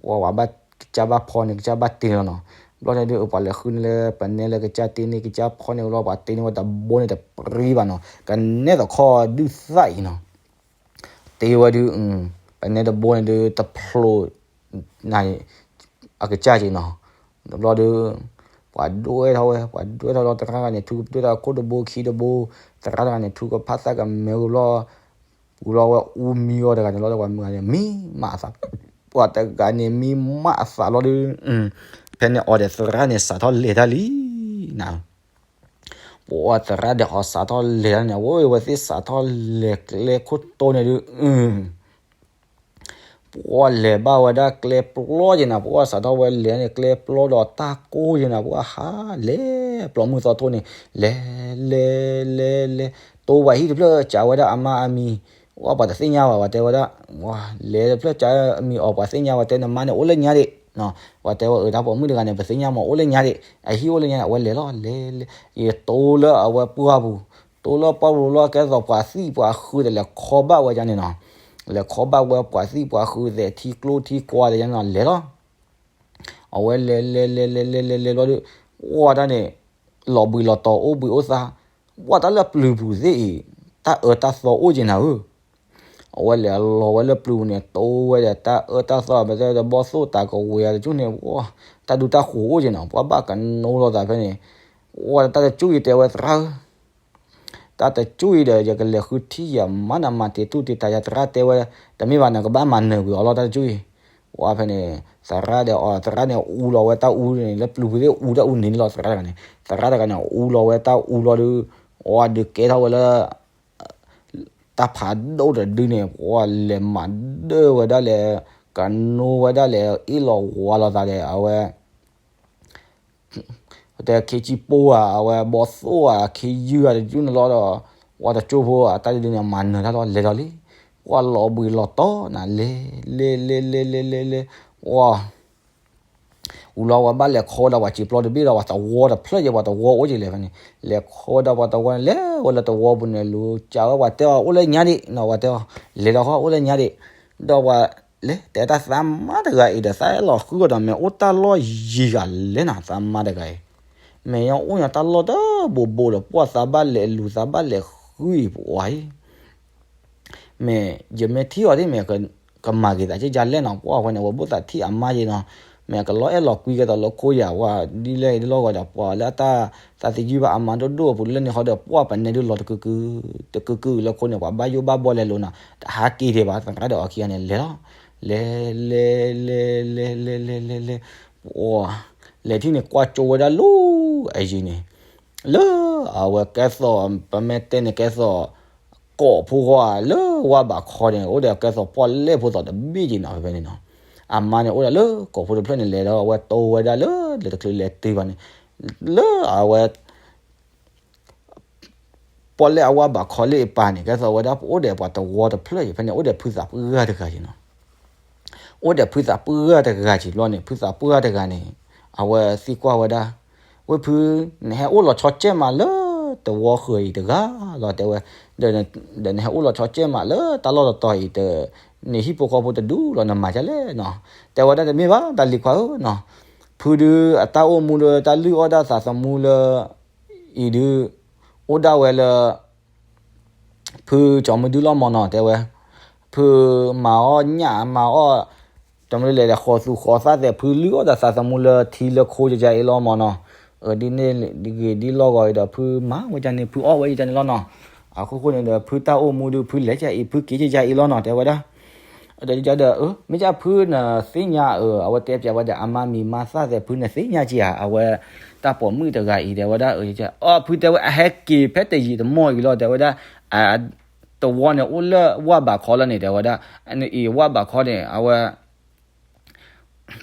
ပှၤဘၣ်ကစၢ်ဘၣ်ဖီန့ၣ် ကစၢ်ဘၣ်တ့န့ၢ်လီၤနီၤ ဘျီန့ၣ်ဒုး ပှၤလဲၤဃုန့ၢ်လၢပနဲလၢကစၢ်တ့န့ၢ် ကစၢ်ဖီန့ၢ်ဝဲလီၤ ပှၤတ့န့ၢ်ဝဲတဘိန့ၣ်တပြံဘၣ်နီၤ ကနဲၣ်သခီဒုးသၣ်အံၤနီၤ တ့ဝဲဒုး ပနဲတဘိန့ၣ်ဒုး တဖျိး အကစၢ်က့ၤနီၤ တဘျီဒုး ပှၤဒွဲၣ်ထီၣ်ဝဲ ပှၤဒွဲၣ်ထီၣ်လီၤ သရၣ်တဂၤန့ၣ် ထူကဒွဲၣ်ထီၣ်ခိၣ်တဘိခံတဘိ သရၣ်တဂၤန့ၣ် ထူကဖၣ်သၣ်ကမဲာ်ဝံၤဘျီ ဝံၤလီၤဝဲအူမံအီၤတဂၤန့ၣ်လီၤ ပှၤမုၢ်ဂၤန့ၣ် မံမးအသး ပှၤတဂၤန့ၣ် မံမးအသးလီၤဒုး ဖဲန့ၣ်အီၤဒီးသရၣ်န့ၣ် စးထီၣ်လဲၤတၢ်လံ န ပှၤသရၣ်ဒီးအီၤစးထီၣ်လဲၤတၢ်န့ၣ် အဝဲသ့ၣ်စးထီၣ်လဲၤကျဲခိၣ်တိန့ၣ်ဒုး ပှၤလဲၤဘၣ်ဝဲဒၣ်ကျဲပျီက့ၤနၤ ပှၤစးထီၣ်ဝဲလဲၤန့ၣ် ကျဲပျီဒီးတၢ်ကိၢ်က့ၤနၤ ပှၤဟးလဲၤ ပျီမုၢ်သီထိန့ၣ် လဲၤ လဲၤ လဲၤ လဲၤ တိဝဲဟံၣ်တဖျၢၣ် ကးဝဲဒၣ်အမါအမံၤ ပှၤတသ့ၣ်ညါဘၣ် ပှၤတဲဝဲဒၣ် လဲၤတဖျၢၣ်ကးမံၤအီၤ ပှၤသ့ၣ်ညါ ပှၤတဲနမါန့ၣ်အိၣ်လၢညါဒံး ပှၤတဲဝဲအတၢ်ပိာ်မုၣ်တဂၤန့ၣ် ပသ့ၣ်ညါမးအိၣ်လၢညါဒံး အဟံၣ်အိၣ်လၢညါဒံး အဝဲလဲၤလီၤ လဲၤ လဲၤ ယတိလၢအဝဲပှၢ်ပူၤ တိလၢပှၢ်ပူၤလီၤ ကဲသိးပှၤသံၣ်ပှၤဃုာ်ဒီးလဲၤခီဘၣ်ဝဲဒၣ်န့ၣ်နီၤ လဲၤခီဘၣ်ဝဲပှၤသံၣ်ပှၤဃုာ်သဲးထံကျိထံကွၢ်ဒၣ်န့ၣ်နီၤ လဲၤလီၤ အဝဲလဲၤ လဲၤ လဲၤ လဲၤ လဲၤ လဲၤ လဲၤလီၤဒီး ဝဲဒၣ်န့ၣ် လီၤဘှံးလီၤတီၤအိၣ်ဘှံးအိၣ်သါ ဝဲတၢ်လၢပျုၤပူၤသ့ၣ်အံၤ တၢ်အၢတၢ်သီအိၣ်က့ၤနၤဧၢ အဝဲလဲၤလီၤဝဲလၢပျုၤပူၤန့ၣ် တိဝဲဒီးတၢ်အၢတၢ်သီ ပတဲတဘီၣ်သိၣ်တၤကဝဲၤတကၠူၢ်န့ၣ် ဝဲ တၢ်ဒူတၢ်ဃိၤအိၣ်က့ၤနီၤ ပှၤဘၣ်ကနိလီၤသးဖဲန့ၣ် ဝဲတၢ်တကၠူၢ်အံၤတဲဝဲသရၣ်ဧၢ တၢ်တကၠူၢ်အံၤဒီး ယကလဲၤဃုထံၣ်ယမါနမၤတ့ၢ်သူၣ်တ့ၢ်တၢ်ယၤသရၣ်တဲဝဲ တမ့ၢ်ဘၣ်နကဘၣ်မၤနၢၤကွံာ်အီၤလီၤတၢ်တကၠူၢ်အံၤ ဝဲဖဲန့ၣ် သရၣ်ဒီးအီၤ သရၣ်န့ၣ်အူလီၤဝဲတၢ်အူန့ၣ် လၢပျုၤပူၤသ့ၣ်အူတၢ်အူန့ၣ်လီၤ သရၣ်တဂၤန့ၣ် သရၣ်တဂၤန့ၣ်အူလီၤဝဲတၢ်အူလီၤဒီး ဝဲဒုးကဲထီၣ်ဝဲလၢ တၢ်ဖးဒိၣ်တဒုန့ၣ် ပှၤလဲၤမၤဒၢဝဲဒၣ်လဲာ် ကနိဝဲဒၣ်လဲာ် အ့ၣ်လိာ်ဝါလိာ်သးဒီး အဝဲ တဲခ့ကၠံပိၢ်ဧါ အဝဲဘီသိၣ်ဧါ ခ့ယုၢ်ဧါ တဒုန့ၣ်လီၤဒီး ပှၤတကၠိဖိအတၢ်ဒုန့ၣ် မၤနၢၤတၢ်လီၤ လဲၤဒီးလံ ပှၤလီၤဘှံးလီၤတီၤနၤ လဲၤ လဲၤ လဲၤ လဲၤ လဲၤ လဲၤ လဲၤ ဝဲ ဝံၤလီၤဝဲဘၣ်လဲၤခီဝဲဒၣ်ပှၤစံာ်ပျီတဘ့ၣ်ဒီးပှၤသဝီတဖျၢၣ်ယဲ ပှၤသဝီအိၣ်ကလဲၤဖဲန့ၣ်, လဲၤခီဝဲဒၣ်ပှၤသဝီန့ၣ် လဲၤဝဲလၢသဝီပူၤန့ၣ် လူၤကးဝဲပှၤတဲအီၤအိၣ်လၢညါဒံးနီၤ ပှၤတဲအီၤ, လဲၤဒီးဃီအိၣ်လၢညါဒံး, ဒီးပှၤလဲၤတဲတၢ်သးမါတဂၤအံၤဒီး သးအဲၣ်လီၤဃုအီၤဒီး မ့ၢ်အိၣ်တၢ်လီၢ်ယံၤဂၤလဲၣ်နီၤ သးမါတဂၤအံၤ, မ့ၢ်ယအိၣ်ညီတၢ်လီၢ်တဘိဘိဒီး ပှၤသးဘၣ်လဲၤလူၤသးဘၣ်လဲၤဃုအံၤပှၤအံၤ မ့ၢ်ယမ့ၢ်ထံၣ်အီၤဒ်မ့ၢ် ကမၤက့ၤသးက့ၤယါလဲၣ်နီၤ ပှၢ်ဝဲန့ၣ် အဝဲဘိၣ်သးထံၣ်အမါယဲနီၤ, မ့ၢ်အကလီအဲၣ်လီၤကွံကဲသိးလၢခိယၤဝဲဒ်လဲၣ်ဒ်လီၢ်ဂီၤဒီး ပှၤလၢအတၢ်သးသယုၢ်ဘၣ်အမါဒိၣ်ဒိၣ်အပူၤလၢန့ၣ်ဃီဒီး ပှၢ်ပနဲဒုးလီၤတကုကု, တကုကုလၢခိန့ၣ် ပှၤဘၣ်ယိၣ်ဘၣ်ဘီလဲၤလိၤနီၤ တဟးက့ၤဒံးဘၣ် သနာ်ဒီးအီၤခံဂၤန့ၣ် လဲၤလီၤ, လဲၤလဲၤလဲၤလဲၤလဲၤလဲၤလဲၤလဲၤလဲၤ, ပှၢ်, လဲၤထံၣ်န့ၣ် ကွၢ်ကၠိဝဲဒၣ်လၢအယံၤန့ၣ် လၢအဝဲကဲသိး ပမ့ၢ်တဲန့ၣ်ကဲသိး ကိးဖိဃီဧါ လၢဝၢ်ဘးခီန့ၣ် အိၣ်ဒီးကဲသိးပီၣ်လဲၣ်ဖိသိးတဘ့ၣ်က့ၤနီၤ ဖဲဖဲန့ၣ်နီၤ, အမါန့ၣ်အိၣ်ဒီးလၢကိးဖိတဖျၢၣ်န့ၣ် လဲၤဒီးအဝဲတိဝဲဒၣ်လၢ လဲၤတချုးလဲၤတုၤဘၣ်န့ၣ် လၢအဝဲ ပီၣ်လဲၣ်အဝၢ်ဘးခီလၢအပၤန့ၣ် ကဲသိးဝဲဒၣ်ပအိၣ်ဒီးပှၤသဝီတဖျၢၣ်အံၤ ဖဲန့ၣ် အိၣ်ဒီးဖုသးပှၢ်တဂၤက့ၤနီၤ အိၣ်ဒီးဖုသးပှၢ်တဂၤက့ၤဘျီန့ၣ် ဖုသးပှၢ်တဂၤန့ၣ် အဝဲသံကွၢ်ဝဲဒၣ်, ဝ့ၢ်ဖု, နဟဲအိၣ်လီၤဆီကဲမးလၢသဝီဃၢၤအံၤတဂၤလီၤ တဲဝဲ, ဒီးနဟဲအိၣ်လီၤဆီကဲမးလၢတၢ်လီၢ်တတီၤအံၤ နဟံၣ်ဖိဃီဖိတဒူလီၤ နမၤဒ်လဲၣ်နီၤ, တဲဝဲဒၣ်တမ့ၢ်ဘၣ် တၢ်လံၤခွါဧၢနီၤ, ဖုဒုးအတၢ်အိၣ်မူဒီးတၢ်လုၢ်အီၣ်တၢ်သးသမူလၢ အံၤဒုး အိၣ်ဒၣ်ဝဲလၢ ဖုကၠီမုၢ်ဒုလီၤမၢ်နီၤ တဲဝဲ, ဖုမၤအီၣ်ညၣ်မၤအီၣ် တမ့ၢ်လဲၤဒီးဃီသူဃီသၣ်သဲး ဖုလုၢ်အီၣ်ဒီးသးသမူလၢထံလၢခိကကအံၤလီၤမၢ်နီၤ, ဒ်န့ၣ်ဂ့ၤဒ်လီၢ်ဂီၤအံၤဒီး ဖုမၤဝဲဒ်န့ၣ် ဖုအီၣ်ဝဲဒ်န့ၣ်လီၤနီၤ, အခိၣ်ဃိန့ၣ်ဒီး ဖုတၢ်အိၣ်မူဒုး ဖုလဲၤကအံၤ ဖုက့ၤကအံၤလီၤနီၤ တဲဝဲဒၣ် ဒီးဒီး မ့ၢ်ကဖုနသ့ၣ်ညါဧါ အဝဲတဲပၠးဝဲဒီးအမါမံၤမါသၣ်သဲး ဖုနသ့ၣ်ညါက့ၤဧါ အဝဲတၢ်ပိာ်မုၣ်တဂၤအံၤ တဲဝဲဒၣ်, အီ ဖုတဲဝဲ အဟဲက့ၤဖဲတယံာ်တမီၢ်အံၤလီၤ တဲဝဲဒၣ်, သဝီန့ၣ်အိၣ်လၢဝၢ်ဘးခီလီၤန့ၣ် တဲဝဲဒၣ်, အံၤဝၢ်ဘးခီန့ၣ် အဝဲ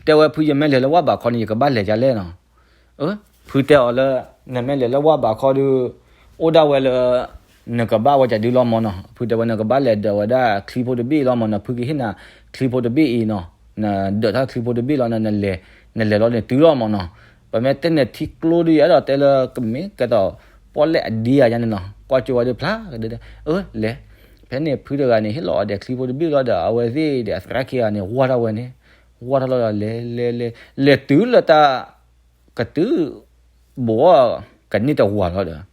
တဲဝဲဖု ယမ့ၢ်လဲၤလၢဝၢ်ဘးခီန့ၣ် ယကဘၣ်လဲၤဒ်လဲၣ်နီၤ, ဖုတဲအီၤလၢ နမ့ၢ်လဲၤလၢဝၢ်ဘးခီဒုး အိၣ်ဒၣ်ဝဲလၢ နကဘၣ်ဝဲဒၣ်ဒုလီၤမၢ်နီၤ, ဖုတဲဝဲ နကဘၣ်လဲၤဒၢးဝဲဒၣ်ချံဖိတဘ့ၣ်လီၤမၢ်နီၤ, ဖုကဟ့ၣ်နၤချံဖိတဘ့ၣ်အံၤနီၤ, နဒၢးထီၣ်ချံဖိတဘ့ၣ်လီၤ နလဲၤလီၤန့ၣ်တုၤလီၤမၢ်နီၤ, ပမ့ၢ်တဲန့ၣ်ထံကျိဒုး ယအဲၣ်ဒိးတဲလၢကမ့ၢ်ကဲသိး ပီၣ်လဲၣ်အဒ့ဧါန့ၣ်နီၤ, ကွၢ်ကၠိဝဲဒုးဖျါကဒုး, အၢ လဲၤ, ဖဲန့ၣ်ဖုတဂၤန့ၣ် ဟ့ၣ်လီၤအီၤဒီးချံဖိတဘ့ၣ်လီၤဒီး အဝဲသ့ၣ်ဒီးအသရၣ်ခံဂၤန့ၣ် ဝၢ်ထီၣ်ဝဲန့ၣ်, ဝၢ်ထီၣ်လီၤဒီး လဲၤလဲၤလဲၤ လဲၤတုၤလၢတၢ် ကတုၤ ဘိးအီၣ်ကန့ၢ်တဝၤလီၤဒီး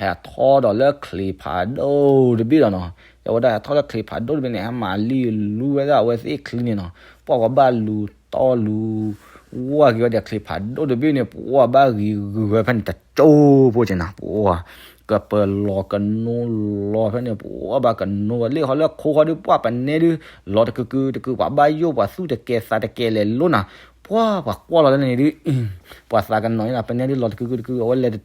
ဟဲထီၣ်ဒီးလၢချံးဖးဒိၣ်တဘ့ၣ်လီၤနီၤ, တဲဝဲဒၣ်ဟဲထီၣ်လၢချံးဖးဒိၣ်တဘ့ၣ်န့ၣ် ဟဲမၤလံလူဝဲဒၣ်အဝဲသ့ၣ်ချံန့ၣ်နီၤ, ပှၢ်ဝဲဘၣ်လူၤတီလူၤ ဝၢ်က့ၤဝဲဒီးချံးဖးဒိၣ်တဘ့ၣ်န့ၣ် ပှၢ်ဘၣ်ဂံၤဂုၤဝဲဖဲန့ၣ် တကၠိဖိက့ၤနီၤ, ပှၢ် ကပၢၤလီၤကနိလီၤဖဲန့ၣ် ပှၢ်ဘၣ်ကနိဝဲလၢဃီလၢခိဃီဒုး ပှၢ်ပနဲဒုး လီၤတကုကုတကု ပှၤဘၣ်ယိၣ်ပှၤသူၣ်တကဲသးတကဲလဲၤလိနီၤ, ပှၢ်ပှၤကွၢ်လီၤလၢန့ၣ်ဒုး ပှၤသးကနီၤန့ၣ် ပနဲဒုးလီၤတကုကုတကု အဝဲလဲၤ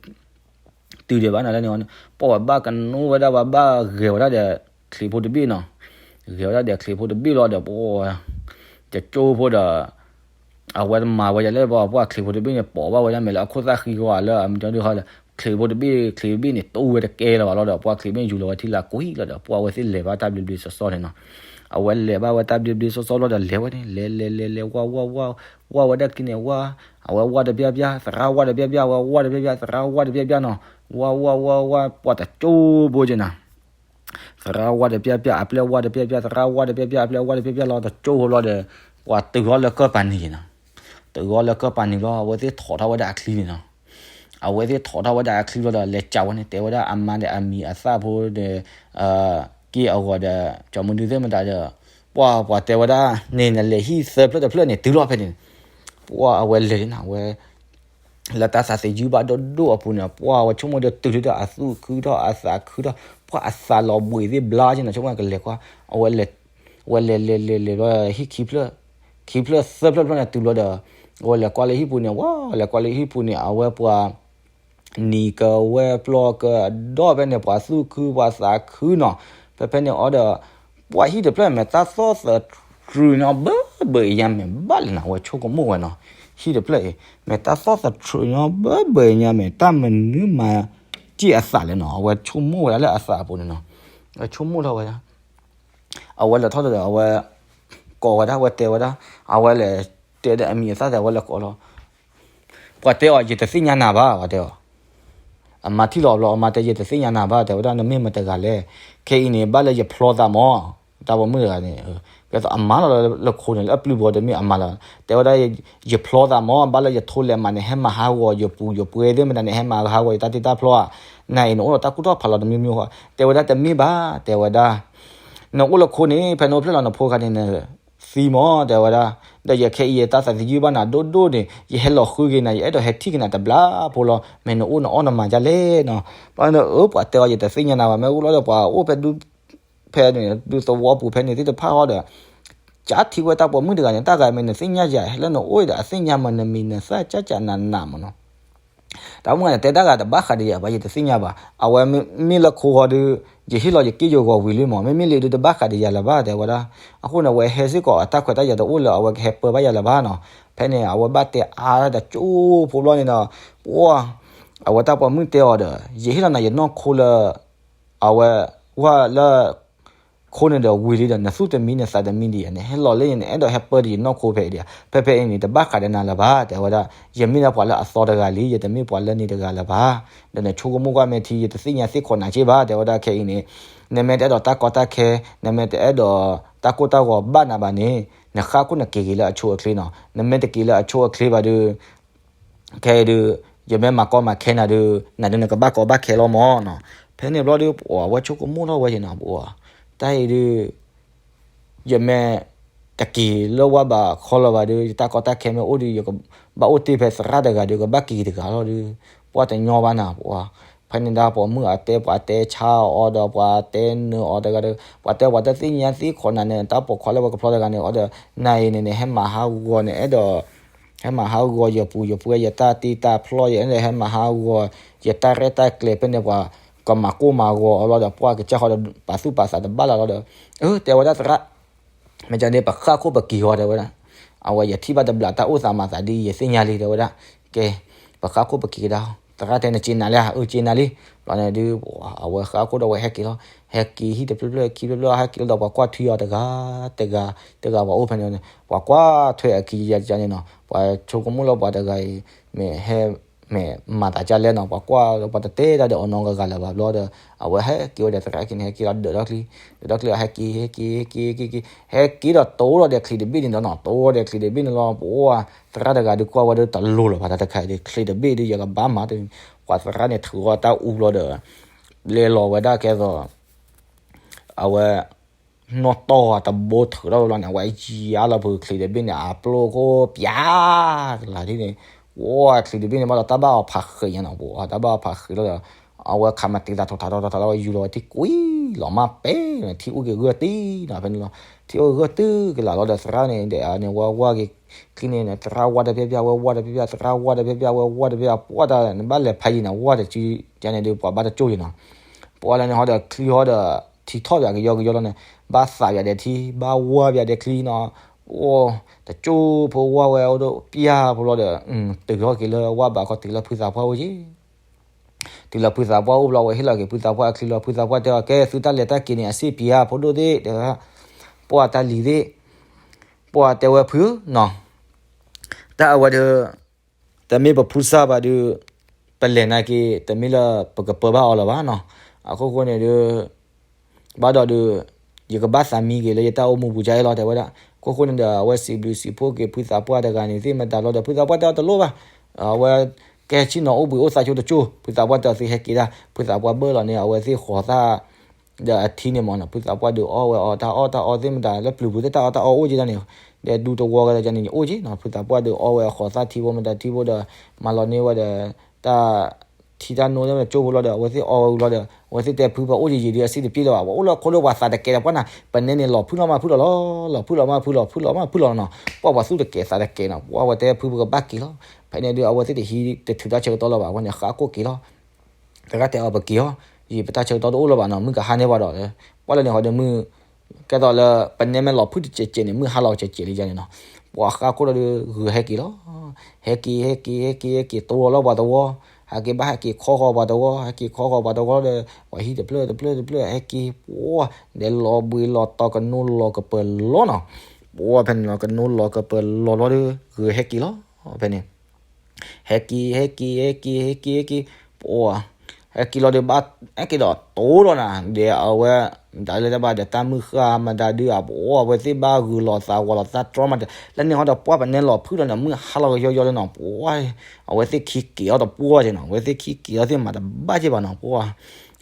တုၤဒံးဘၣ်နီၤလၢန့ၣ် ပှၢ်ဝဲဘၣ်ကနိဝဲဒၣ် ပှၤဘၣ်ဂဲၤဝဲဒၣ်ဒီးချံးဖိတဘ့ၣ်နီၤ, ဂဲၤဝဲဒၣ်ဒီးချံးဖိတဘ့ၣ်လီၤဒီး ပှၢ် တကၠိဖိဒီး အဝဲမၤဝဲဒ်လဲၣ် ပှၢ်ချံးဖိတဘ့ၣ်န့ၣ် ပိာ်ဘၣ်ဝဲဒၣ်မဲာ်လၢအခိၣ်သၣ်ဃံဂီၤလၢအမ့ၢ်ဒီး ချံးဖိတဘ့ၣ် ချံးတဘ့ၣ်န့ၣ် တိဝဲတကဲလၢၤဘၣ်လီၤဒီး ပှၢ်ချံးဘ့ၣ်ယူၤလီၤဝဲထံလၢကွံာ်လီၤဒီး ပှၢ်ဝဲသ့ၣ်လဲၤဘၣ်တၢ်ဘျ့ဘျ့ဆှီဆှီန့ၣ်နီၤ, အဝဲလဲၤဘၣ်ဝဲတၢ်ဘျ့ဘျ့ဆှီဆှီလီၤဒီး လဲၤဝဲန့ၣ် လဲၤလဲၤလဲၤလဲၤ ဝၢ်ဝၢ်ဝၢ် ဝၢ်ဝဲဒၣ်က့ၤန့ၣ် ဝၢ် အဝဲဝၢ်တဘျါဘျါ သရၣ်ဝၢ်တဘျါဘျါ အဝဲဝၢ်တဘျါဘျါ သရၣ်ဝၢ်တဘျါဘျါနီၤ, ဝၢ်ဝၢ်ဝၢ်ဝၢ် ပှၢ်တကၠိဖိက့ၤနီၤ သရၣ်ဝၢ်တပျၢ်ပျၢ် အပျဲၢ်ဝၢ်တပျၢ်ပျၢ် သရၣ်ဝၢ်တပျၢ်ပျၢ် အပျဲၢ်ဝၢ်တပျၢ်ပျၢ်လီၤ တကၠိဖိလီၤဒီး ပှၤတုၤဃီလၢကၢၢ်ပၤနံၤနီၤ, တုၤဃီလၢကၢၢ်ပၤနံၤလီၤ အဝဲသ့ၣ်ထိးထီၣ်ဝဲဒၣ်အချံန့ၣ်နီၤ, အဝဲသ့ၣ်ထိးထီၣ်ဝဲဒၣ်အချံလီၤဒီး လဲၤကးဝဲန့ၣ် တဲဝဲဒၣ်အမါဒီးအမံၤအသၣ်ဖိဒီး က့ၢ်အဂီၤဒီး ကၠီမုၢ်ဒုသ့ၣ်မတၤဒီး ပှၢ်ပှၤတဲဝဲဒၣ်န့ၣ် နလဲၤဟံၣ်သၢဖျၢၣ်တဖျၢၣ်န့ၣ် တုၤလီၤဖဲန့ၣ်, ပှၢ်အဝဲလဲၤန့ၣ် အဝဲ လၢတၢ်သးသယုၢ်ဘၣ်ဒိၣ်ဒိၣ်အပူၤန့ၣ် ပှၢ်ဝဲဆိကမိၣ်ဒီးတုၤဒုဒီးအသူၣ်ခုထီၣ်အသးခုထီၣ် ပှၢ်အသးလီၤဘှံးသ့ၣ်ဘျါက့ၤနီၤ ဆိကမိၣ်ကလဲၤကွၢ် အဝဲလဲၤ ဝဲလဲၤလဲၤလဲၤလဲၤဘျီဟံၣ်ခံဖျၢၣ် ခံဖျၢၣ်သၢဖျၢၣ်တဖျၢၣ်န့ၣ်တုၤလီၤဒီး အဝဲလဲၤကွၢ်လၢဟံၣ်ပူၤန့ၣ် ဝဲလဲၤကွၢ်လၢဟံၣ်ပူၤန့ၣ် အဝဲပှၤ နံၤကဝဲၤပျီကဒီးဖဲန့ၣ် ပှၤသူၣ်ခုပှၤသးခုနီၤ, ဖဲဖဲန့ၣ်အီၤဒီး ပှၢ်ဟံၣ်တဖျၢၣ်မ့ၢ်တၢ်သီၣ်သတြူးညီဘၢဘၢအံၤညါမ့ၢ်ဘၣ်လဲၣ်နီၤ အဝဲဆိကမိၣ်ဝဲနီၤ, ဟံၣ်တဖျၢၣ်အံၤ မ့ၢ်တၢ်သီၣ်သတြူးညီဘၢဘၢအံၤညါမ့ၢ် တၢ်မနုၤမၤစံၣ်အသးလဲၣ်နီၤ အဝဲဆိကမိၣ်ဝဲဒၣ်လၢအသးအပူၤန့ၣ်နီၤ, အဝဲဆိကမိၣ်ထီၣ်ဝဲဒၣ် အဝဲလဲၤထီၣ်ဒီး အဝဲ ကိးဝဲဒၣ် အဝဲတဲဝဲဒၣ် အဝဲလဲၤတဲဒီးအမံၤအသၣ်သဲး အဝဲလဲၤကိးလီၤ ပှၤတဲအီၤ ယတသ့ၣ်ညါနၤဘၣ် ပှၤတဲအီၤ. အမါထံၣ်လီၤအဘျီ အမါတဲ ယတသ့ၣ်ညါနၤဘၣ် တဲဝဲဒၣ် နမ့ၢ်မတဂၤလဲၣ်. ခဲအံၤန့ၣ် ဘၣ်လၢယဖျီသးမၢ်, တၢ်ပိာ်မုၣ်တဂၤန့ၣ်, ကဲသိးအမါလီၤလၢခိန့ၣ် လၢအပျုၢ်ပူၤတမ့ၢ်အမါလီၤ. တဲဝဲဒၣ် ယဖျီသးမၢ် ဘၣ်လၢယထိလဲးမးန့ၣ် ဟဲမၤဟးဂီၤယပူၤယပှဲၤသ့ၣ်မတၤန့ၣ် ဟဲမၤဟးဂီၤယတၢ်တ့တၢ်ဖျီဧါ. နၤအံၤနအိၣ်ဒီးတၢ်ကူၣ်ထီၣ်ဖးလီၤတမံၤမံၤဃီ, တဲဝဲဒၣ်တမ့ၢ်ဘၣ် တဲဝဲဒၣ် နအိၣ်လၢခိန့ၣ် ဖဲနအိၣ်ဖျဲၣ်လီၤနဖိခါန့ၣ် နသံမၢ် တဲဝဲဒၣ်, ဒီးယခဲအံၤယတၢ်သးသယုၢ်ဘၣ်နၤဒိၣ်ဒိၣ်န့ၣ် ယဟဲလီၤဃုက့ၤနၤ ယအဲၣ်ဒိးဟဲထံၣ်က့ၤနၤတဘျီဖိလီၤ. မ့ၢ်နအိၣ်နအီၣ်နမၤဒ်လဲၣ်နီၤ. ဘျီန့ၣ် အၢ ပှၤတဲအီၤ ယတသ့ၣ်ညါနၤဘၣ် မ့ၢ်အိၣ်လီၤဒီးပှၤအိၣ်ဖဲဒူ ဖဲန့ၣ် ဒူသဝီပူၤဖဲန့ၣ်သ့ၣ်တဖၣ်ဃီဒီး ကၠါထံဝဲတၢ်ပိာ်မုၣ်တဂၤန့ၣ် တၢ်ဂၤမ့ၢ်နသ့ၣ်ညါယၤ လၢနအိၣ်ဒီးအသ့ၣ်ညါမၢ် နမံၤနသၣ်ကၠၢ်ကၠၢ်နးနးမၢ်နီၤ. တၢ်မုၣ်ဂၤန့ၣ် တဲတၢ်ဂၤတဘၣ်ဃးဒီးယၤဘၣ် ယတသ့ၣ်ညါဘၣ်. အဝဲမ့မ့ၢ်လၢခိဃီဒီး ယဟ့ၣ်လီၤယက့ၢ်ယဂီၤဝံၤလံမၢ် မ့မ့ၢ်လံဒုးတဘၣ်ဃးဒီးယၤလၢၤဘၣ် တဲဝဲဒၣ်. အဃိန့ၣ် အဝဲဟဲစ့ၢ်ကီးအတၢ်ခွဲးတၢ်ယာ်တအိၣ်လၢအဝဲကဟဲပၢဘၣ်ယၤလၢၤဘၣ်နီၤ. ဖဲန့ၣ်အဝဲဘၣ်တဲအါတကၠိဖိဘျီန့ၣ်ဒီး ပှၤ အဝဲတၢ်ပိာ်မုၣ်တဲအီၤဒီး ယဟ့ၣ်လီၤနၤယနီၢ်ခိလၢ အဝဲ ဝဲလၢ ခိန့ၣ်ဒီးဝံၤလံဒီး နသူၣ်တမံနသးတမံဒံးဧါ နဟဲလီၤလၢန့ၣ် နအဲၣ်ဒိးဟဲပၢဒံးယနီၢ်ခိဖဲအံၤဒံးဧါ. ဖဲဖဲအံၤန့ၣ် တဘၣ်ဃးဒီးနၤလၢၤဘၣ် တဲဝဲဒၣ်. ယမ့ၢ်ဒၣ်ပှၤလၢအသီတဂၤလံ ယတမ့ၢ်ပှၤလၢန့ၣ်တဂၤလၢၤဘၣ်. ဒီးနဆိကမိၣ်ကွၢ်မ့ၢ်ထံ ယတသ့ၣ်ညါသ့ၣ်ခိးနၤက့ဘၣ် တဲဝဲဒၣ်. ခဲအံၤန့ၣ် နမ့ၢ်တအဲၣ်ဒိးတၢ်ကီတၢ်ခဲ နမ့ၢ်တအဲၣ်ဒိးတၢ်ကိၢ်တၢ်ဂီၤဘၣ်နၤဘၣ်န့ၣ် နဃၣ်ခိၣ်နက့ၤက့ၤလၢအဆိအချ့နီၤ. နမ့ၢ်တက့ၤလၢအဆိအချ့ဘၣ်ဒီး ခဲအံၤဒုး ယမ့ၢ်မၤကီမၤခဲနၤဒုး နၤဒုးနကဘၣ်ကီဘၣ်ခဲလီၤမၢ်နီၤ. ဖဲန့ၣ်ဘျီဒုး ပှၤဝဲဆိကမိၣ်ထီၣ်ဝဲက့ၤနီၤ ပှၤ တၢ်အံၤဒုး ယမ့ၢ်တက့ၤလၢဝဲဘၣ်ခီလီၤဘၣ်ဒုး ယတၢ်ကီတၢ်ခဲမ့ၢ်အိၣ်ဒုး ယကဘၣ်အိၣ်တ့ၢ်ဖဲသရၣ်တဂၤဒုး ကဘၣ်က့ၤတဂၤလီၤဒုး ပှၤတညီဘၣ်နၤ ပှၤ ဖဲန့ၣ်ဒၣ်ပိာ်မုၣ်အတဲ ပှၤတဲဆါအီၤဒီး ပှၤတဲနၢၤအီၤတဂၤဒီး ပှၤတဲ ပှၤတသ့ၣ်ညါသ့ၣ်ခိးနၤန့ၣ် တၢ်ပိာ်ခွါလၢပကဖျီတဂၤန့ၣ်အီၤဒီး နၤအံၤန့ၣ်န့ၣ် ဟဲမၤဟးဂီၤန့ၣ် အဲၣ်ဒိး ဟဲမၤဟးဂီၤယပူၤယပှဲၤ ယတၢ်တ့တၢ်ဖျီ ယအဲၣ်ဒိးဟဲမၤဟးဂီၤ ယတၢ်ရဲၣ်တၢ်ကျဲၤ ဖဲန့ၣ်ပှၤကမၤကိၢ်မၤဂီၤအီၤလီၤဒီး ပှၤကစၢ်ဃီဒီး ပာ်သူၣ်ပာ်သးတဘၣ်လၢၤလီၤဒီး အၢ တဲဝဲဒၣ်သရၣ် မ့ၢ်ကန့ၣ် ပဃၣ်ခိၣ်ပက့ၤဃီ တဲဝဲဒၣ်. အဝဲယထံၣ်ဘၣ်တဘျီတၢ်အိၣ်သးမၤသးဒ်အံၤ ယသ့ၣ်ညါလံ တဲဝဲဒၣ်. ကဲ ပဃၣ်ခိၣ်ပက့ၤကဒါ သရၣ်တဲ နစ့နၤလံဧါ အၢ စ့နၤလံ. ဘျီန့ၣ်ဒုး အဝဲဃၣ်ခိၣ်ဒီးဝဲဟဲက့ၤလီၤ. ဟဲက့ၤဟံၣ်တဖျၢၣ်ဖျၢၣ်ခံဖျၢၣ်ဖျၢၣ် ဟဲက့ၤလီၤဒီး ပှၤကွၢ်ထွံအီၤတဂၤ တဂၤ တဂၤ ပှၤအိၣ်ဖဲန့ၣ်န့ၣ် ပှၤကွၢ်ထွဲအခံယၤန့ၣ်နီၤ ပှၤဆိကမိၣ်လၢပှၤတဂၤအံၤ မ့ၢ်ဟဲ မ့ၢ်မၤသးဒ်လဲၣ်နီၤ ပှၤကွၢ်လၢပှၤတတဲတၢ်ဒီးအီၤနီတဂၤလၢၤဘၣ်ဘျီဒီး အဝဲဟဲက့ၤဝဲဒီးသရၣ်ခံန့ၣ် ဟဲက့ၤလီၤဒၢးထီၣ်ချံ ဒၢးထီၣ်ချံ ဟဲက့ၤ ဟဲက့ၤ ဟဲက့ၤ ဟဲက့ၤ ဟဲက့ၤဒီးတိၢ်လီၤဒီးချံးတဘ့ၣ်န့ၣ်ဒီးနီၤ တိၢ်လီၤဒီးချံးတဘ့ၣ်န့ၣ်လီၤ ပှၤသရၣ်တဂၤဒုးကွၢ်ဝဲဒီးတလိၤလၢၤဘၣ် တၢ်တခါအံၤဒုး ချံးတဘ့ၣ်ဒုး ယကဘၣ်မၤတ ပှၤသရၣ်န့ၣ်ထုးအီၤတၢ်အူဘျီဒီး လဲၤလီၤဝဲဒၣ်ကဲသိး အဝဲ နီၢ်တီၢ်တဘိထုးထီၣ်ဝဲဘျီန့ၣ် အဝဲယံၤအါလီၤပူၤချံးတဘ့ၣ်န့ၣ် အပျိၢ်ခိၣ်ပျါ ကလၤထံၣ်န့ၣ် ဝဲချံးတဘ့ၣ်န့ၣ် ဘၣ်ဒီးတၢ်ဘၣ်အီၤဖးဃံးညါနီၤ ပှၤတၢ်ဘၣ်အီၤဖးဃံးလီၤဒီး အဝဲခးမၤတံာ်သးထီၣ်ထီၣ်ထီၣ်ထီၣ်လီၤ ဝဲယူၤလီၤဝဲထံၣ်ကွံာ်လီၤမၢ်ပဲန့ၣ် ထံၣ်အိၣ်က့ၤဂၢၢ်တံၢ်နီၤ ဖဲန့ၣ်လီၤ ထံၣ်အိၣ်ဂၢၢ်တံၢ်ကလၤလီၤဒီးသရၣ်န့ၣ် ဒီးန့ၣ် ဝဲဝါက့ၤချံးန့ၣ် သရၣ်ဝါတဘျီဘျီ ဝဲဝါတဘျီဘျီ သရၣ်ဝါတဘျီဘျီ ဝဲဝါတဘျီဘျီ ပှၤတၢ်နဘၣ်လဲၤဖးယံၤန့ၣ် ဝါတစု ယန့ၣ်ဒုး ပှၤဘၣ်တကၠိၢ်ယံၤနီၤ ပှၤလၢန့ၣ်ဟီဒီးချံးဟီဒီး ထံထီၣ်ပၠးကယီကယီလီၤန့ၣ် ဘၣ်သးပၠးဒီးထံ ဘၣ်ဝါပၠးဒီးချံးနီၤ အိၣ် တကၠိၢ်ဖိဝါဝဲအိၣ်ဒီးပျၢ်ဖိလီၤဒီး တုၤထီၣ်က့ၤလၢဝါဘးခီတုၤလၢဖုသးပှၢ်အိၣ်က့ၤ တုၤလၢဖုသးပှၢ်အိၣ်ဘျီ ဝဲဟ့ၣ်လီၤက့ၤဖုသးပှၢ်အချံးလီၤ ဖုသးပှၢ်တဲအီၤ ကဲ သုတၢ်လဲၤတၢ်က့ၤန့ၣ် အစ့ပျးဖိဒိၣ်သ့ၣ် တဲဝဲ ပှၤတၢ်လံၤသ့ၣ် ပှၤတဲဝဲဖုနီၤ တၢ်အဝဲဒီး တမ့ၢ်ပဖုစၢ်ဘၣ်ဒီး ပလဲၤနာ်က့ၤ တမ့ၢ်လၢပကပၢဘၣ်အီၤလၢၤဘၣ်နီၤ အခိၣ်ဃိန့ၣ်ဒီး ဘၣ်ဒီးဒီး ယကဘၣ်သးမံက့ၤလၢယတၢ်အိၣ်မူပူၤကါအံၤလီၤ တဲဝဲဒၣ် အခိၣ်ဃိန့ၣ်ဒီး အဝဲစံးဘျုးစံးဖှိၣ်က့ၤဖုသးပှၢ်တဂၤန့ၣ်သ့ၣ်မတၤလီၤဒီး ဖုသးပှၢ်တဲအီၤတလိၣ်ဘၣ် အဝဲ ကဲဆ့ၣ်နီၤအိၣ်ဘှံးအိၣ်သးဆိတကၠိၢ် ဖုသးပှၢ်တဲအီၤသုဟဲက့ၤဒၣ် ဖုသးပှၢ်ဘၢၣ်လီၤန့ၣ် အဝဲသ့ၣ်ဃီၤသၣ် ဒီးအထံန့ၣ်မ့ၢ်နီၤ ဖုသးပှၢ်ဒုးအီဝဲအီၤတၢ်အီၣ်တၢ်အီသ့ၣ်မတၤ လၢပျုၤပူၤသ့ၣ်တၢ်အီၣ်တၢ်အီအိၣ်က့ၤဒၣ်န့ၣ် ဒီးဒူတဝီကဒီးန့ၣ် အိၣ်က့ၤနီၤ ဖုသးပှၢ်ဒုးအီဝဲအဃီၤသၣ်ထံဖိမတၤထံဖိဒီး မၤလီၤန့ၢ်ဝဲဒီး တၢ် ထံတၢ်နိသ့ၣ်မတၤကၠိဖိလီၤဒီး အဝဲသ့ၣ်အီဝဲဝံၤလီၤဒီး အဝဲသ့ၣ်တဲဖုပှၤအိၣ်ယံၤယံၤဒုးအစ့တပျ့လၢၤဘၣ် ပှၤအိၣ်လၢခိဒိၣ်ပှၤသးတကဲဒီးပှၢ်နၤ ပနဲန့ၣ်လီၤဖုလီၤမၢ်ဖုလီၤလီၤ လီၤဖုလီၤမၢ်ဖုလီၤ ဖုလီၤမၢ်ဖုလီၤနီၤ ပှၢ်ပှၤသူၣ်တကဲးသးတကဲးနီၤ ပှၢ်ဝဲတဲဖုပကဘၣ်က့ၤလီၤ ဖဲန့ၣ်ဒုးအဝဲသ့ၣ်တဟံးတထုးတၢ်ဆၢကတီၢ်လၢၤဘၣ် အဝဲန့ၣ်ဃၣ်ခိၣ်က့ၤလီၤ သရၣ်တဲအီၤပက့ၤအီၤ ယံာ်ပတၢ်ဆၢကတီၢ်တအိၣ်လၢၤဘၣ်နီၤ မုၢ်ကဟါန့ၢ်ပှၤဒီး ပှၢ်လၢန့ၣ်ဟီဒီးမုၢ် ကဲသိးလၢပနဲမ့ၢ်လီၤဖုတကဲးကဲးန့ၣ် မုၢ်ဟါလီၤကဲးကဲးလံယါန့ၣ်နီၤ ပှၤဃၣ်ခိၣ်လီၤဒီးဂုာ်ဟဲက့ၤလီၤ ဟဲက့ၤ ဟဲက့ၤ ဟဲက့ၤ ဟဲက့ၤ တိၢ်လီၤလၢပှၤတဝီ ဟဲက့ၤဘၣ်ဟဲက့ၤခီဃီၤပှၤတဝီ ဟဲက့ၤခီဃီၤပှၤတဝီဒီး ပှၤဟံၣ်တဖျၢၣ်တဖျၢၣ်တဖျၢၣ်ဟဲက့ၤ ပှၤ ဒီးလီၤဘှံးလီၤတီၤကနိလီၤကပၢၤလီၤနီၤ ပှၤဖဲန့ၣ်လီၤ ကနိလီၤကပၢၤလီၤလီၤဒီး ဂုာ်ဟဲက့ၤလီၤ ဖဲန့ၣ် ဟဲက့ၤ ဟဲက့ၤ ဟဲက့ၤ ဟဲက့ၤ ဟဲက့ၤ ပှၤ ဟဲက့ၤလီၤဒီးဘၣ် ဟဲက့ၤဒီးတိၢ်လီၤနၤ ဒီးအဝဲ မတၤလၢတၢ်ဘၣ်ဒီးတၢ်မုၢ်ဃၢ်မတၤဒုး အပှၤအဝဲသ့ၣ်ဘၣ်ဂုာ်လီၤသးဝးလီၤတၢ်တြီမး လၢန့ၣ်ဟီဒီးပှၢ်ပနဲလီၤဖုၣ်လီၤန့ၣ် မုၢ်ဟါလီၤကယီယီလၢနီၤ ပှၤ အဝဲသ့ၣ်ခံက့ၤအီၤတပှၢ်က့ၤနီၤ အဝဲသ့ၣ်ခံက့ၤအီၤသ့ၣ်မၤတဘၣ်က့ၤဘၣ်နီၤ ပှၤ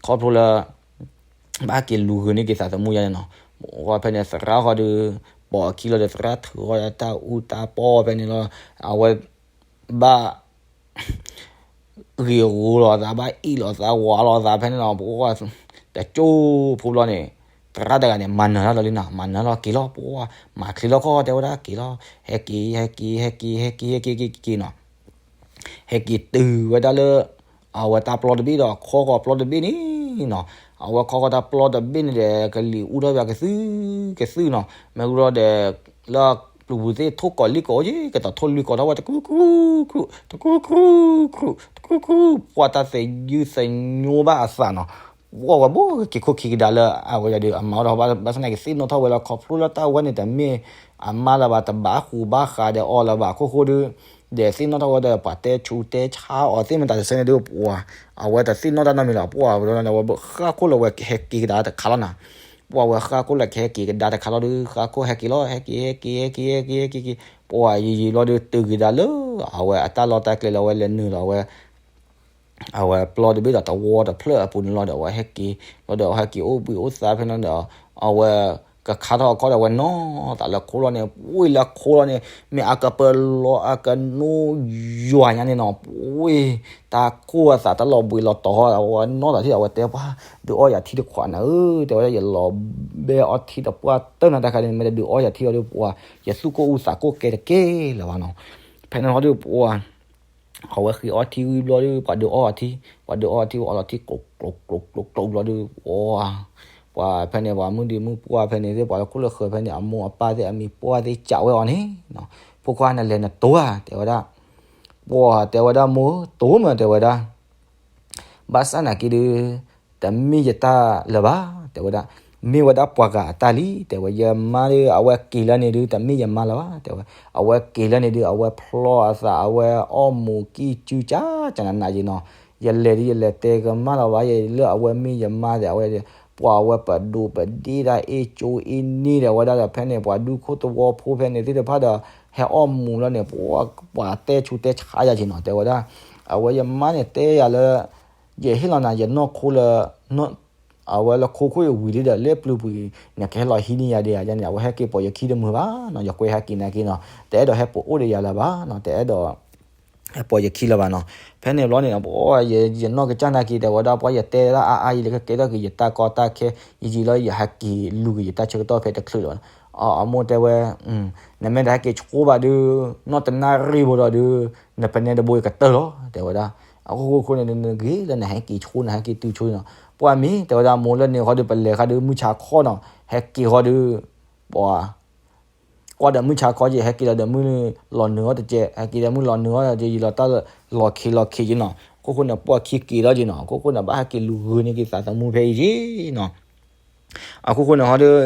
ခီဖျိလၢ ဘၣ်က့ၤလူၤဂုာ်န့ၢ်က့ၤသးသမူယါန့ၣ်နီၤ ပှၤဖဲန့ၣ်သရၣ်ဃီဒီး ပိာ်အခံလီၤဒီးသရၣ်ထုးဃီတၢ်အူတၢ်ပီၢ်ဖဲန့ၣ်လီၤ အဝဲ ဘၣ် ဂ့ၤဂိၤလီၤသး ဘၣ်အ့ၣ်လီၤသး ဝးလီၤသးဖဲန့ၣ်နီၤ ပှၤ တကၠိဖိဘျီန့ၣ် သရၣ်တဂၤန့ၣ် မၤနၢၤတၢ်လီၤလံနီၤ မၤနၢၤလီၤက့ၤလီၤ ပှၤ မၤချ့လီၤခီ တဲဝဲဒၣ်က့ၤလီၤ ဟဲက့ၤ ဟဲက့ၤ ဟဲက့ၤ ဟဲက့ၤ ဟဲက့ၤ ဟဲက့ၤ က့ၤနီၤ ဟဲက့ၤတုၤဝဲဒၣ်လၢ အဝဲတၢ်ပျီတဘ့ၣ်ဒီး ခီဃီပျီတဘ့ၣ်န့ၣ်နီၤ အဝဲခီဃီတၢ်ပျီတဘ့ၣ်န့ၣ်ဒီး ကလံၤအူထီၣ်ပှၤကသု ကသုနီၤ မ့ၢ်ဝံၤဒီး လၢပျုၤပူၤသ့ၣ်ထိၣ်ကိးလံကိးက့ၤ ကတီၤထိၣ်လွံၢ်ကိးထီၣ်ဝဲ တကူကူကူ တကူကူကူ တကူကူ ပှၤတၢ်သယုၢ်သညိဘၣ်အသးနီၤ ပှၤဝဲဘိက့ၤခိၣ်ခံကဒါလၢအဝဲဒၣ်ဒီး အမၤအီၣ်ဒီးဘၣ်ဆၣ်နာ်က့ၤသ့ၣ်နီၣ်ထီၣ်ဝဲလၢ ခီဖျိလၢတၢ်ဝဲန့ၣ်တမ့ၢ်အမါလၢၤဘၣ် တဘၣ်ဃူဘၣ်ဃးဒီးအီၤလၢၤဘၣ် ခိၣ်ဃိဒု ဒီးသ့ၣ်နီၣ်ထီၣ်ဝဲဒီး ပှၤတဲဆူးတဲဆါအီၤသ့ၣ်မတၤတစဲန့ၣ်ဒုး ပှၤ အဝဲတသ့ၣ်နီၣ်တၢ်နီတမံၤလီၤ ပှၤဝဲဒီးဝဲဃၣ်ခိၣ်လၢဝဲဟဲက့ၤကဒါတခါလီၤနၤ ပှၤဝဲဃၣ်ခိၣ်လၢကဟဲက့ၤကဒါတခါလီၤဒုး ဃၣ်ခိၣ်ဟဲက့ၤလီၤ ဟဲက့ၤ ဟဲက့ၤ ဟဲက့ၤ ဟဲက့ၤ ဟဲက့ၤ ပှၤယံာ်ယံာ်ဘျီဒုး တုၤက့ၤဒၣ်လၢအဝဲအတၢ်လီၢ်တၢ်ကျဲလၢအဝဲလဲၤနုာ်လီၤဝဲ အဝဲပျီတဘ့ၣ်ဒီးတဝီတဖျၢၣ်အပူၤန့ၣ်လီၤဒီး အဝဲဟဲက့ၤ ဘျီဒီးအဝဲဟဲက့ၤအိၣ်ဘှံးအိၣ်သါဖဲန့ၣ်ဒီး အဝဲ ကခါထီၣ်အခီဒီး အဝဲနီၢ်သးလၢခိလီၤန့ၣ် ပှ့ၤလၢခိလီၤန့ၣ် မ့ၢ်အကပၢလီၤအကနိယွၤညါန့ၣ်နီၤ ပှ့ၤ တၢ်ခိၣ်အသးတၢ်လီၤဘှံးလီၤတီၤ အဝဲနီၢ်သးထံၣ်ဒီးအဝဲတဲပှၤ ဒုးအီၣ်ယၤထံတခွးနၤဧၢ တဲဝဲဒၣ် ယလီၤဘဲအီထံတပှၢ်တၢၢ်နၤတၢ်ခါန့ၣ် မ့ၢ်တဒုးအီၣ်ယၤထံလီၤဒုး ပှၤ ယသူၣ်ကိၢ်အူသးကိၢ်ကဲတကဲလၢၤဘၣ်နီၤ ဖဲန့ၣ်လီၤဒုးပှၤ အဝဲဃ့အီထံဝံၤဘျီဒီး ပှၤဒုးအီၣ်အီထံ, ပှၤဒုးအီအီထံ အီလီၤထံကျိၤကျိၤကျိၤကျိၤကျိၤဘျီဒီး ပှၤ, ပှၤဖဲန့ၣ် ပှၤမုၢ်ဒံမုၢ်ပှၢ်ဖဲန့ၣ်သ့ၣ် ပှၤလၢခိၣ်လၢဃၢၤဖဲန့ၣ် အမိၢ်အပၢ်သ့ၣ် အမံၤပှၢ်သ့ၣ် ကးဝဲအီၤန့ၣ်, ဖိခွါနလဲၤနတိၤဧါ တဲဝဲဒၣ်, ပှၤတဲဝဲဒၣ် မိၢ်တိၤမး တဲဝဲဒၣ် ဘၣ်ဆၣ်နာ်က့ဒီး တမ့ၢ်ယတၢ်လၢၤဘၣ် တဲဝဲဒၣ်, မ့ၢ်ဝဲဒၣ်ပှၤဂၤအတၢ်လံ တဲဝဲ, ယမါဒီး အဝဲက့ၤလၢန့ၣ်ဒုး တမ့ၢ်ယမါလၢၤဘၣ် တဲဝဲ, အဝဲက့ၤလၢန့ၣ်ဒုး အဝဲဖျီအသး အဝဲအီၣ်မူးကံၢ်စုကၢ်ကၢ်နးနးယံၤနီၤ, ယလဲၤဒုး ယလဲၤတဲကမၣ်လီၤဘၣ် ယလၢအဝဲမ့ၢ်ယမါဒီး အဝဲ ပှၤအဝဲပဒိးပဒ့ၣ်တၢ်အ့ၣ်ကၠိအ့ၣ်န့ၢ်ဒီး အဝဲဒၣ်ဒီးဖဲန့ၣ် ပှၤဒူခိၣ်သဝီဖိဖဲန့ၣ်သ့ၣ်တဖၣ်ဒီး ဟဲအီၣ်မူးလီၤန့ၣ် ပှၤတဲဆူးတဲဆါယၤက့ၤနီၤ တဲဝဲဒၣ်, အဝဲယမါန့ၣ်တဲယၤလၢ ယဟ့ၣ်လီၤနၤ ယနီၢ်ခိလၢ အဝဲလၢခိခိၣ်အံၤဝံၤလံဒီး လၢပျုၤပူၤအံၤ နကဟဲလီၤဟံးန့ၢ်ယၤဒံးဧါန့ၣ် အဝဲဟဲက့ၤပိာ်ယခံတမုာ်ဘၣ်နီၤ, ယကွဲးဟဲက့ၤနာ်က့ၤနီၤ, တအဲၣ်ဒိးဟဲပိာ်အိၣ်ဒီးယၤလၢၤဘၣ်နီၤ, တအဲၣ်ဒိး ဟဲပိာ်ယခံလၢၤဘၣ်နီၤ, ဖဲန့ၣ်ဘျီန့ၣ် ပှၤ ယနီၢ်ကစၢ်နာ်က့ၤ တဲဝဲဒၣ် ပှၤယတဲဒၣ်အါအါ ယလၢကကဲထီၣ်က့ၤယတၢ်ကီတၢ်ခဲ ယယံာ်လီၤ ယဟဲက့ၤလူၤက့ၤယတၢ်ဆၢကတီၢ်ဖဲတချုးလၢၤဘၣ်, အမိၢ်တဲဝဲ နမ့ၢ်တဟဲက့ၤဆိဘၣ်ဒုး နီၢ်တနၣ်ရံၣ်ဘိဒီးဒုး နပနဲတဘိယကတၢၢ်လီၤ တဲဝဲဒၣ်, အခိၣ်ဃိန့ၣ် နဂ့ၤလၢနဟဲက့ၤဆိ နဟဲက့ၤတုၤဆိနီၤ, ပှၤမ့ၢ်တဲဝဲဒၣ် မိၢ်လၢန့ၣ်ဃီဒီး ပလဲၤဃီဒီးမုၢ်ဆါခီနီၤ, ဟဲက့ၤဃီဒီး ပှၤ ကွၢ်ဒီးမုၢ်ဆါခီက့ၤ ဟဲက့ၤလီၤဒီးမုၢ်လီၤနုာ်အီၤတကဲး, ဟဲက့ၤဒီးမုၢ်လီၤနုာ်အီၤဒီး ယံာ်လီၤတၢ်လီၤခံးလီၤခံးက့ၤနီၤ, အခိၣ်ဃိန့ၣ် ပှၤခံက့ၤလီၤက့ၤနီၤ, အခိၣ်ဃိန့ၣ် ဘၣ်ဟဲက့ၤလူၤဂုာ်န့ၢ်က့ၤသးသမူဖဲအံၤက့ၤနီၤ, အခိၣ်ဃိန့ၣ်ဟီဒီး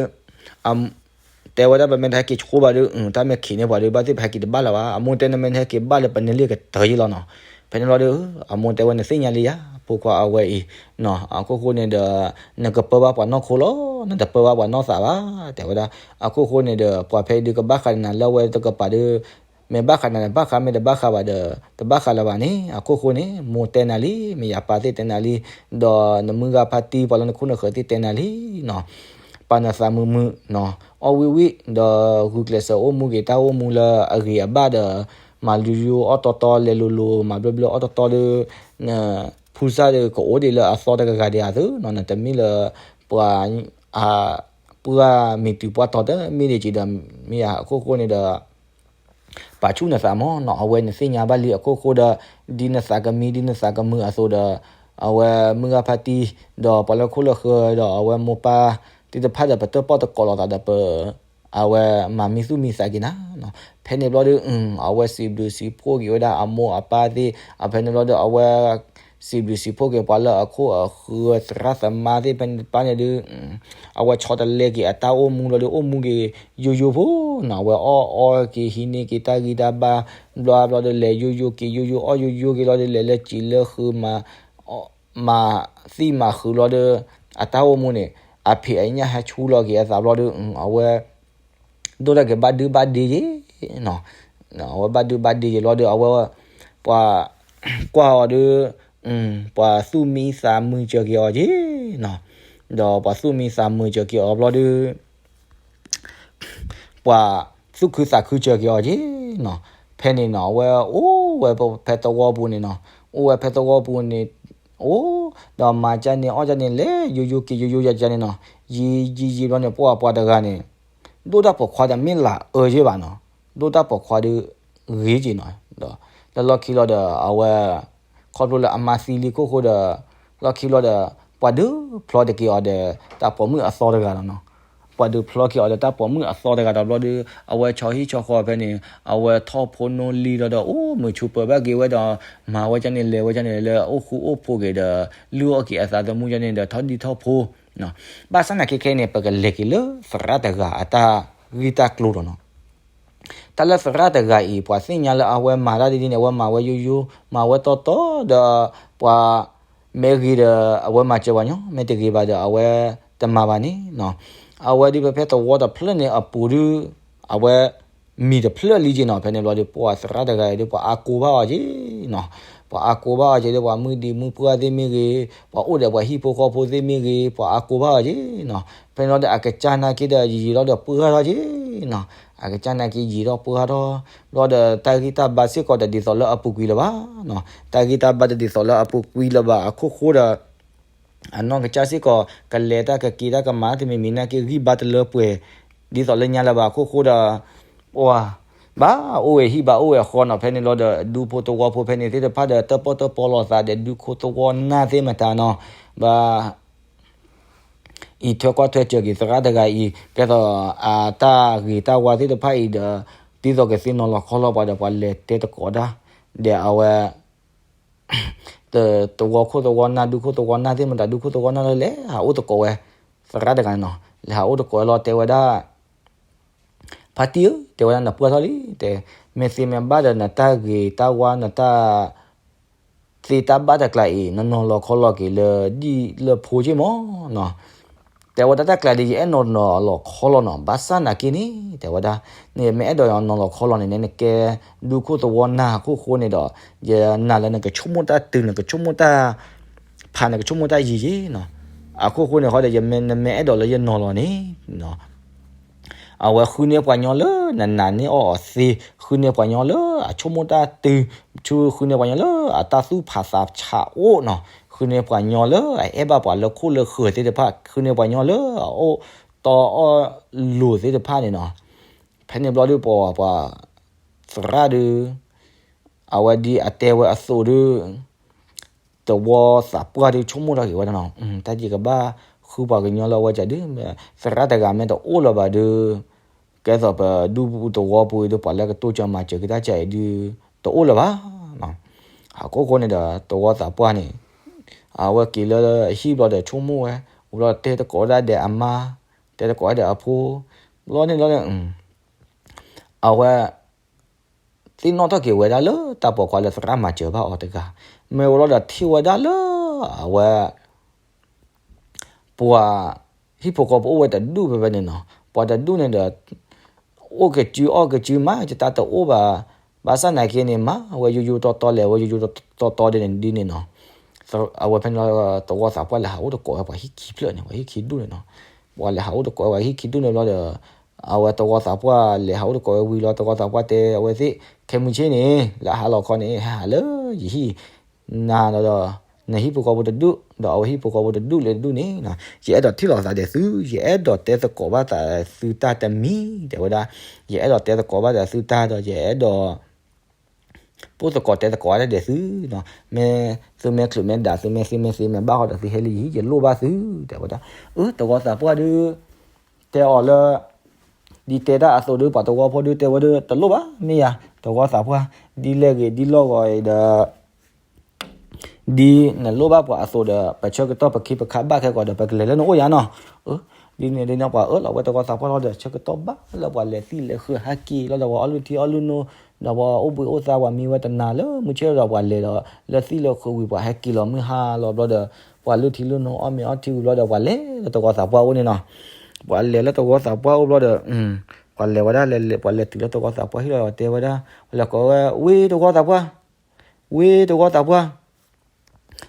တဲဝဲဒၣ် ပမ့ၢ်တဟဲက့ၤဆိဘၣ်ဒီး တၢ်မ့ၢ်ခံးန့ၢ်ပှၤဒီး ဘၣ်သ့ၣ်ပဟဲက့ၤတဘၣ်လၢၤဘၣ်, အမိၢ်တဲ နမ့ၢ်ဟဲက့ၤဘၣ်လၢပနဲလံကတၢၢ်ယ့လီၤနီၤ, ဖဲန့ၣ်လီၤဒီး အမိၢ်တဲဝဲ နသ့ၣ်ညါလံယၤ ဖိခွါအဝဲအံၤနီၤ, အခိၣ်ဃိန့ၣ်ဒီး နကပၢဘၣ်ပှၤနီၢ်ခိလီၤ, နတပၢဘၣ်ပှၤနီၢ်သးဘၣ် တဲဝဲဒၣ်, အခိၣ်ဃိန့ၣ်ဒီး ပှၤဖဲအံၤဒုးကဘၣ်ဃးနၤလၢအဝဲတကပၤဒီး မ့ၢ်ဘၣ်ဃးနၤန့ၣ် ဘၣ်ဃး မ့ၢ်တဘၣ်ဃးဘၣ်ဒီး တဘၣ်ဃးလၢၤဘၣ်န့ၣ်, အခိၣ်ဃိန့ၣ် မိၢ်တဲနၤလံ, မ့ၢ်ယပၢ်သ့ၣ်တဲနၤလံ, ဒီးနမုၢ်ဂၤဖါတံၢ် ပှၤလၢနခိၣ်နဃၢၤသ့ၣ်တဲနၤလံနီၤ, ပာ်နသးမုာ်မုာ်နီၤ, အီၣ်ဝံၣ်ဝံၣ် ဒီးဂုာ်ကျဲးစၢးအိၣ်မူက့ၤတၢ်အိၣ်မူလၢအဂ့ၤအဘၣ်ဒီး မၤလိယိအီၣ်တီတီ လဲၤလိၤလိၤ မၤဘျၢဘျၢအီၣ်တီတီဒီး နဖူစၢ်ဒီးကအိၣ်ဒံးလၢအသီတဂၤဂၤဒံးဧါသုနီၤ, နတမ့ၢ်လၢ ပှၤ ပှၢ်မံၤတုၤပှၢ်တီၤတမ့ၢ်ဒံးက့ၤဒီး မ့ၢ်ယၤ အခိၣ်ဃိန့ၣ်ဒီး ပာ်ဆူၣ်နသးမးနီၤ, အဝဲနသ့ၣ်ညါဘၣ်လံ အခိၣ်ဃိဒီး ဒ်နသးကမံ ဒ်နသးကမုာ်အသိးဒီး အဝဲမုၢ်ဂၤဖါတံၢ် ဒီးပှၤလၢခိၣ်လၢဃၢၤဒီး အဝဲမိၢ်ပၢ်သ့ၣ်တဖၣ်ဒီး ပတၢၣ်ပီၣ်တကိးလိာ်သးဒီးပ အဝဲမၤမံသူၣ်မံသးက့ၤနၤနီၤ, ဖဲန့ၣ်ဘျီဒီး အဝဲစံးဘျုးစံးဖှိၣ်က့ၤဝဲဒၣ်အမိၢ်အပၢ်သ့ၣ်, အဖဲန့ၣ်ဘျီဒီး အဝဲ စံးဘျုးစံးဖှိၣ်က့ၤပှၤလၢအခိၣ်အဃၢၤသရၣ်သမါသ့ၣ်တဖၣ်န့ၣ်ဒုး အဝဲဆီတလဲက့ၤအတၢ်အိၣ်မူလီၤဒီး အိၣ်မူက့ၤယိယိဖိနီၤ. အဝဲအီၣ်အီက့ၤဟံးန့ၢ်က့ၤတၢ်ဂံၢ်တၢ်ဘါ ဘျီဘျီဒီး လဲၤယိယိက့ၤယိယိ အီၣ်ယိယိက့ၤလီၤဒီး လဲၤလၢစံာ်လၢဃုာ် မၤသံၣ်မၤဃုာ်လီၤဒီး အတၢ်အိၣ်မူန့ၣ် အဖံးအညၣ်ဟဲဆူလီၤက့ၤအသးဘျီဒီး အဝဲ ဒိၣ်တၢ်က့ၤဘၣ်ဒုဘၣ်ဒ့ယ့ၤနီၤ. အဝဲဘၣ်ဒုဘၣ်ဒ့ယ့ၤလီၤဒီး အဝဲ ပှၤကွၢ်အီၤဒီး ပှၤသူၣ်မံသးမုာ်စၢၤက့ၤအီၤယ့ၤနီၤ. ဒီးပှၤသူၣ်မံသးမုာ်စၢၤက့ၤအီၤဘျီဒီး ပှၤသူၣ်ခုသးခုစၢၤက့ၤအီၤယ့ၤနီၤ. ဖဲန့ၣ်နီၤ အဝဲအိၣ်ဝဲဖဲသဝီပူၤန့ၣ်နီၤ. အိၣ်ဝဲဖဲသဝီပူၤန့ၣ် အိၣ် ဒီးမၤကၢ်န့ၣ် အီၣ်ကၢ်န့ၣ် လဲၤယိယိက့ၤယိယိယၤကၢ်န့ၣ်နီၤ. ယံာ်ယံာ်ယံာ်ဘျီန့ၣ် ပှၤပှၤတဂၤန့ၣ် ဒိၣ်တၢ်ပိာ်ခွါဒီးမ့ၢ်လၢအအၢယ့ၢ်ဘၣ်နီၤ. ဒိၣ်တၢ်ပိာ်ခွါဒီးဂ့ၤက့ၤနီၤ. ဒီးလၢလီၢ်ခံလီၤဒီး အဝဲ ခီဖျိလၢအမါသံလံအခိၣ်ဃိဒီး လီၢ်ခံလီၤဒီး ပှၤဒုးဖျီတက့ၤအီၤဒီး တၢ်ပိာ်မုၣ်အသီတဂၤလီၤနီၤ. ပှၤဒုးဖျီက့ၤအီၤဒီး တၢ်ပိာ်မုၣ်အသီတဂၤဒီးဘျီဒီး အဝဲဆီဟံၣ်ဆီဃီဖဲန့ၣ် အဝဲထီၣ်ဖိနီၢ်လံၤလီၤဒီး အိၣ်မုာ်ဆူၣ်ပၢၤဘၣ်က့ၤဝဲဒီး မၤဝဲကၢ်န့ၣ် လဲၤဝဲကၢ်န့ၣ် လၢအအိၣ်ဃူအိၣ်ဖိးက့ၤဒီး လုၢ်အီၣ်က့ၤအသးသမူကၢ်န့ၣ်ဒီး ထီၣ်ဒံထီၣ်ဖိ ဘၣ်ဆၣ်သနာ်က့ခဲအံၤန့ၣ် ပကလဲၤက့ၤလၢသရၣ်တဂၤအတၢ်ဂ့ၢ်တၢ်ကျိၤလီၤနီၤ. တၢ်လၢသရၣ်တဂၤအံၤ ပှၤသ့ၣ်ညါလၢအဝဲမၤတၢ်ဒ်န့ၣ် အဝဲမၤဝဲယိယိ မၤဝဲတီတီဒီး ပှၤမ့ၢ်ဂ့ၤဒီး အဝဲမၤစၢၤပှၤညီ မ့ၢ်တဂ့ၤဘၣ်ဒီး အဝဲတမၤဘၣ်န့ၣ်နီၤ. အဝဲဒ်ဖဲဖဲသဝီတဖျၢၣ်န့ၣ်အပူၤဒုး အဝဲ မံၤတဖျၢၣ်လံက့ၤနီၤ. ဖဲန့ၣ်ဘျီဒီး ပှၤသရၣ်တဂၤအံၤဒီး ပှၤအါကိဘၣ်အီၤက့ၤနီၤ. ပှၤအါကိဘၣ်အီၤက့ၤဒီး ပှၤမုၣ်ဒံးမုၣ်ပှၢ်သ့ၣ်မ့ၢ်ဂ့ၤ, ပှၤအိၣ်ဒီးပှၤဟံၣ်ဖိဃီဖိသ့ၣ်မ့ၢ်ဂ့ၤ, ပှၤအါကိဘၣ်အီၤက့ၤနီၤ. ဖဲန့ၣ်လီၤဒီး အကစၢ်နာ်က့ဒီး ယံာ်ယံာ်လီၤဒီးပှၢ်ထီၣ်က့ၤနီၤ. အကစၢ်နာ်က့ယံာ်ထီၣ်ပှၢ်ထီၣ် ဘျီဒီး တၢ်ဂံၢ်တၢ်ဘါစ့ၢ်ကီးတဒ်သိးလၢအပူၤကွံာ်လၢၤဘၣ်နီၤ. တၢ်ဂံၢ်တၢ်ဘါတဒ်သိးလၢအပူၤကွံာ်လၢၤဘၣ်အခိၣ်ဃိဒီး အနီၢ်ကစၢ်စ့ၢ်ကီး ကလဲၤတၢ်ကက့ၤတၢ်ကမၤတမံၤမံၤနာ်က့ ဂံၢ်ဘါတလၢပှဲၤ ဒ်သိးလၢညါလၢၤဘၣ်အခိၣ်ဃိဒီး ပှၤဘၣ်အိၣ်ဝဲဟံၣ်ဘၣ်အိၣ်ဝဲဃီနီၤ. ဖဲန့ၣ်လီၤဒီး ဒူဖိသဝီဖိဖဲန့ၣ်သ့ၣ်တဖၣ်ဒီး တၢၣ်ပီၣ်တၢၣ်ပီလိာ်သးဒီး ဒူခိၣ်သဝီနၢ်သ့ၣ်မတၤနီၤ ဘၣ် အံးထွဲကွၢ်ထွဲစၢၤက့ၤသရၣ်တဂၤအံၤ ကဲသိးအတၢ်ဂ့ၤတၢ်ဝါသ့ၣ်တဖၣ်အံၤဒီး ဒ်သိးကသ့နီၤလီၤခီလီၤပှၤဒီး ပှၤလဲၤတဲသကိးတၢ် ဒီးအဝဲ တ သဝီခိၣ်သဝီနၢ် ဒူခိၣ်သဝီနၢ်သ့ၣ်မတၤ ဒူခိၣ်သဝီနၢ်လၢလဲၤဟးအိၣ်သကိးဝဲ သရၣ်တဂၤန့ၣ်နီၤ. လဲၤဟးအိၣ်သကိးဝဲလီၤ တဲဝဲဒၣ် ဖါတံၢ်ဧၢ တဲဝဲဒၣ် နပှၢ်ထီၣ်လံ တဲ မ့ၢ်သ့မ့ၢ်ဘၣ်ဒီး နတၢ်ဂ့ၤတၢ်ဝါ နတၢ် သ့တၢ်ဘၣ်တကျါအံၤ နနီၤလီၤခီလီၤက့ၤလၢဒံၣ်လၢဖိက့ၢ်မးနီၤ. တဲဝဲဒၣ်တၢ်ကျါဒီး ယအဲၣ်နီၤနီၤလီၤခီလီၤနီၤ ဘၣ်ဆၣ်နာ်က့န့ၣ် တဲဝဲဒၣ် နမ့ၢ်အဲၣ်ဒိးနီၤလီၤခီလီၤန့ၣ် နကဲဒူခိၣ်သဝီနၢ်အခိၣ်ဃိန့ၣ်ဒီး ယနာ်လၢနကဆိကမိၣ်တၢ်တုၤ နကဆိကမိၣ်တၢ်ဖး နကဆိကမိၣ်တၢ်ယံာ်ယံာ်နီၤ. အခိၣ်ဃိန့ၣ်ဃီဒီး ယမ့ၢ် နမ့ၢ်အဲၣ်ဒိးလၢယနီၤလီၤန့ၣ် အဝဲဃုန့ၢ်ပှၤညီလၢနနာ်န့ၢ်အီၤအီၤသ့, ဃုန့ၢ်ပှၤညီလၢအဆိကမိၣ်တၢ်တုၤ, ဃုန့ၢ်ပှၤညီလၢအတၢ်သူၣ်ဖးသးဆးအိၣ်နီၤ, ဃုန့ၢ်ပှၤညီလၢအအဲၣ်ဘၣ်ပှၤလၢခိၣ်လၢဃၢၤသ့ၣ်တဖၣ်, ဃုန့ၢ်ပှၤညီလၢအအိၣ်တီအီၣ်လိၤသ့ၣ်တဖၣ်န့ၣ်နီၤ. ဖဲန့ၣ်ဘျီဒုး ပှၤ ပှၤသရၣ်ဒုး အဝဲဒ်အတဲဝဲအသိးဒုး သဝီသးပှၢ်ဒုးဆိကမိၣ်ထီၣ်က့ၤဝဲဒၣ်နီၤ, တၢ်ယကဘၣ်ဃုပှၤကညီလၢအဝဲကဒုး, သရၣ်တဂၤမ့ၢ်တအိၣ်လၢၤဘၣ်ဒုး, ကဲသိးပဒူပူၤသဝီပူၤအံၤဒုး ပှၤလၢကတိစၢၤမၤစၢၤက့ၤတၢ်ကဲအံၤဒုး တအိၣ်လၢၤဘၣ်. အခိၣ်ဃိန့ၣ်ဒီး သဝီသးပှၢ်န့ၣ် အဝဲက့ၤလၢဟံၣ်ဘျီဒီးဆိကမိၣ်ဝဲ, ဝံၤဘျီတဲသကိးဒၣ်ဒီးအမါ, တဲသကိးဒၣ်ဒီးအဖိ, ဘျီန့ၣ်ဘျီန့ၣ် အဝဲ သ့ၣ်နီၣ်ထီၣ်က့ၤဝဲဒၣ်လၢတၢ်ပိာ်ခွါလၢသရၣ်မၤစၢၤဘၣ်အီၤတဂၤ, မ့ၢ်ဝဲလီၤဒီးထံၣ်ဝဲဒၣ်လၢ အဝဲ ပှၤဟံၣ်ဖိဃီဖိအိၣ်ဝဲတဒူၣ်ဖဲဖဲန့ၣ်နီၤ, ပှၤတဒူၣ်န့ၣ်ဒီး အိၣ်ကစုအီၣ်ကစုမး ယတၢ်တအိၣ်ဘၣ်, ဘၣ်ဆၣ်နာ်က့န့ၣ် မၤဝဲယိယိတီတီ လဲၤဝဲယိယိတီတီဒ်န့ၣ်ဒ်န့ၣ်နီၤ. အဝဲဖဲန့ၣ်လီၤ သဝီသးပှၢ်လဲၤဟးအိၣ်သကိးဝဲပှၤဟံၣ်ခံဖျၢၣ်န့ၣ် ပှၤဟံၣ်ခံဒူၣ်န့ၣ်နီၤ, ပှၤလဲၤဟးအိၣ်သကိးဝဲပှၤဟံၣ်ခံဒူၣ်န့ၣ်ဘျီဒီး အဝဲသဝီသးပှၢ်လဲၤဟးအိၣ်သကိးဝဲဝံၤလီၤ သဝီသးပှၢ်တဲအဝဲသ့ၣ် ခဲမုၢ်ဆ့ၣ်န့ၣ် လၢဟါလီၤခီန့ၣ် ဟဲဟးလၢယဟံၣ် နၤဒီး နဟံၣ်ဖိဃီဖိတဒူၣ် ဒီးအဝဲဟံၣ်ဖိဃီဖိတဒူၣ်လၢတဒူၣ်န့ၣ် ယအဲၣ်ဒိးထံၣ်လိာ်သးဒီးသု, ယအဲၣ်ဒိးတဲသကိးဘၣ်သးသုတၢ်တမံၤ တဲဝဲဒၣ်, ယအဲၣ်ဒိးတဲသကိးဘၣ်သးသုတၢ်ဒီး ယအဲၣ်ဒိး ပိၢ်သကိးတဲသကိးဘၣ်တၢ်ဒီးသု, မ့ၢ်သုမ့ၢ်ချုးမ့ၢ်ဒၣ် သုမ့ၢ်သ့မ့ၢ်သ့မ့ၢ်ဘၣ်ဃီဒီးသုဟဲလၢယဟံၣ်ယလိၣ်ဘၣ်သု တဲဝဲဒၣ်. အၢ သဝီသးပှၢ်ဒုး တဲအီၤလၢ ဒ်တဲတၢ်အသိးဒုး ပှၤသဝီဖိဒုးတဲဝဲဒၣ်တလိၣ်ဘၣ် မ့ၢ်ယၤ သဝီသးပှၢ် ဒ်လဲၣ်ဂ့ၤဒ်လီၢ်ဂီၤအံၤဒီး ဒ်နလိၣ်ဘၣ်ပှၤအသိးဒီး ပဆၢကတီၢ်ပခ့ပခါဘၣ်ခဲကီးဒီး ပကလဲၤလၢနအိၣ်ယါနီၤ. ဒ်န့ၣ်ဒ်န့ၣ် ပှၤအၢၣ်လီၤဝဲသဝီသးပှၢ်လီၤဒီး ဆၢကတီၢ်ဘၣ်လၢပှၤလဲၤသံၣ်လဲၤဃုာ် ဟဲက့ၤလီၤဒီး ပှၤအီလုၢ်ထံအီလုၢ်နိ, ဒီးပှၤအိၣ်ဘှံးအိၣ်သါ ပှၤမံဝဲတနၤလၢမုၢ်ဆ့ၣ်ဒီး ပှၤလဲၤဒီး လၢသံၣ်လၢဃုာ်ဝံၤ ပှၤဟဲက့ၤလီၤမုၢ်ဟါလီၤဘျီဒီး ပှၤလုၢ်ထံလုၢ်နိ အီၣ်မ့ၤအီထံဝံၤဘျီဒီး ပှၤလဲၤလၢသဝီသးပှၢ်အိၣ်န့ၣ်နီၤ. ပှၤလဲၤလၢသဝီသးပှၢ်အိၣ်ဘျီဒီး ပှၤလဲၤဝဲဒၣ်လဲၤလဲၤ ပှၤလဲၤတုၤလၢသဝီသးပှၢ်ဟံၣ်လီၤ တဲဝဲဒၣ်, ပှၤလဲၤကိးဝဲ, ဝ့ၢ်သဝီသးပှၢ်, ဝ့ၢ်သဝီသးပှၢ်,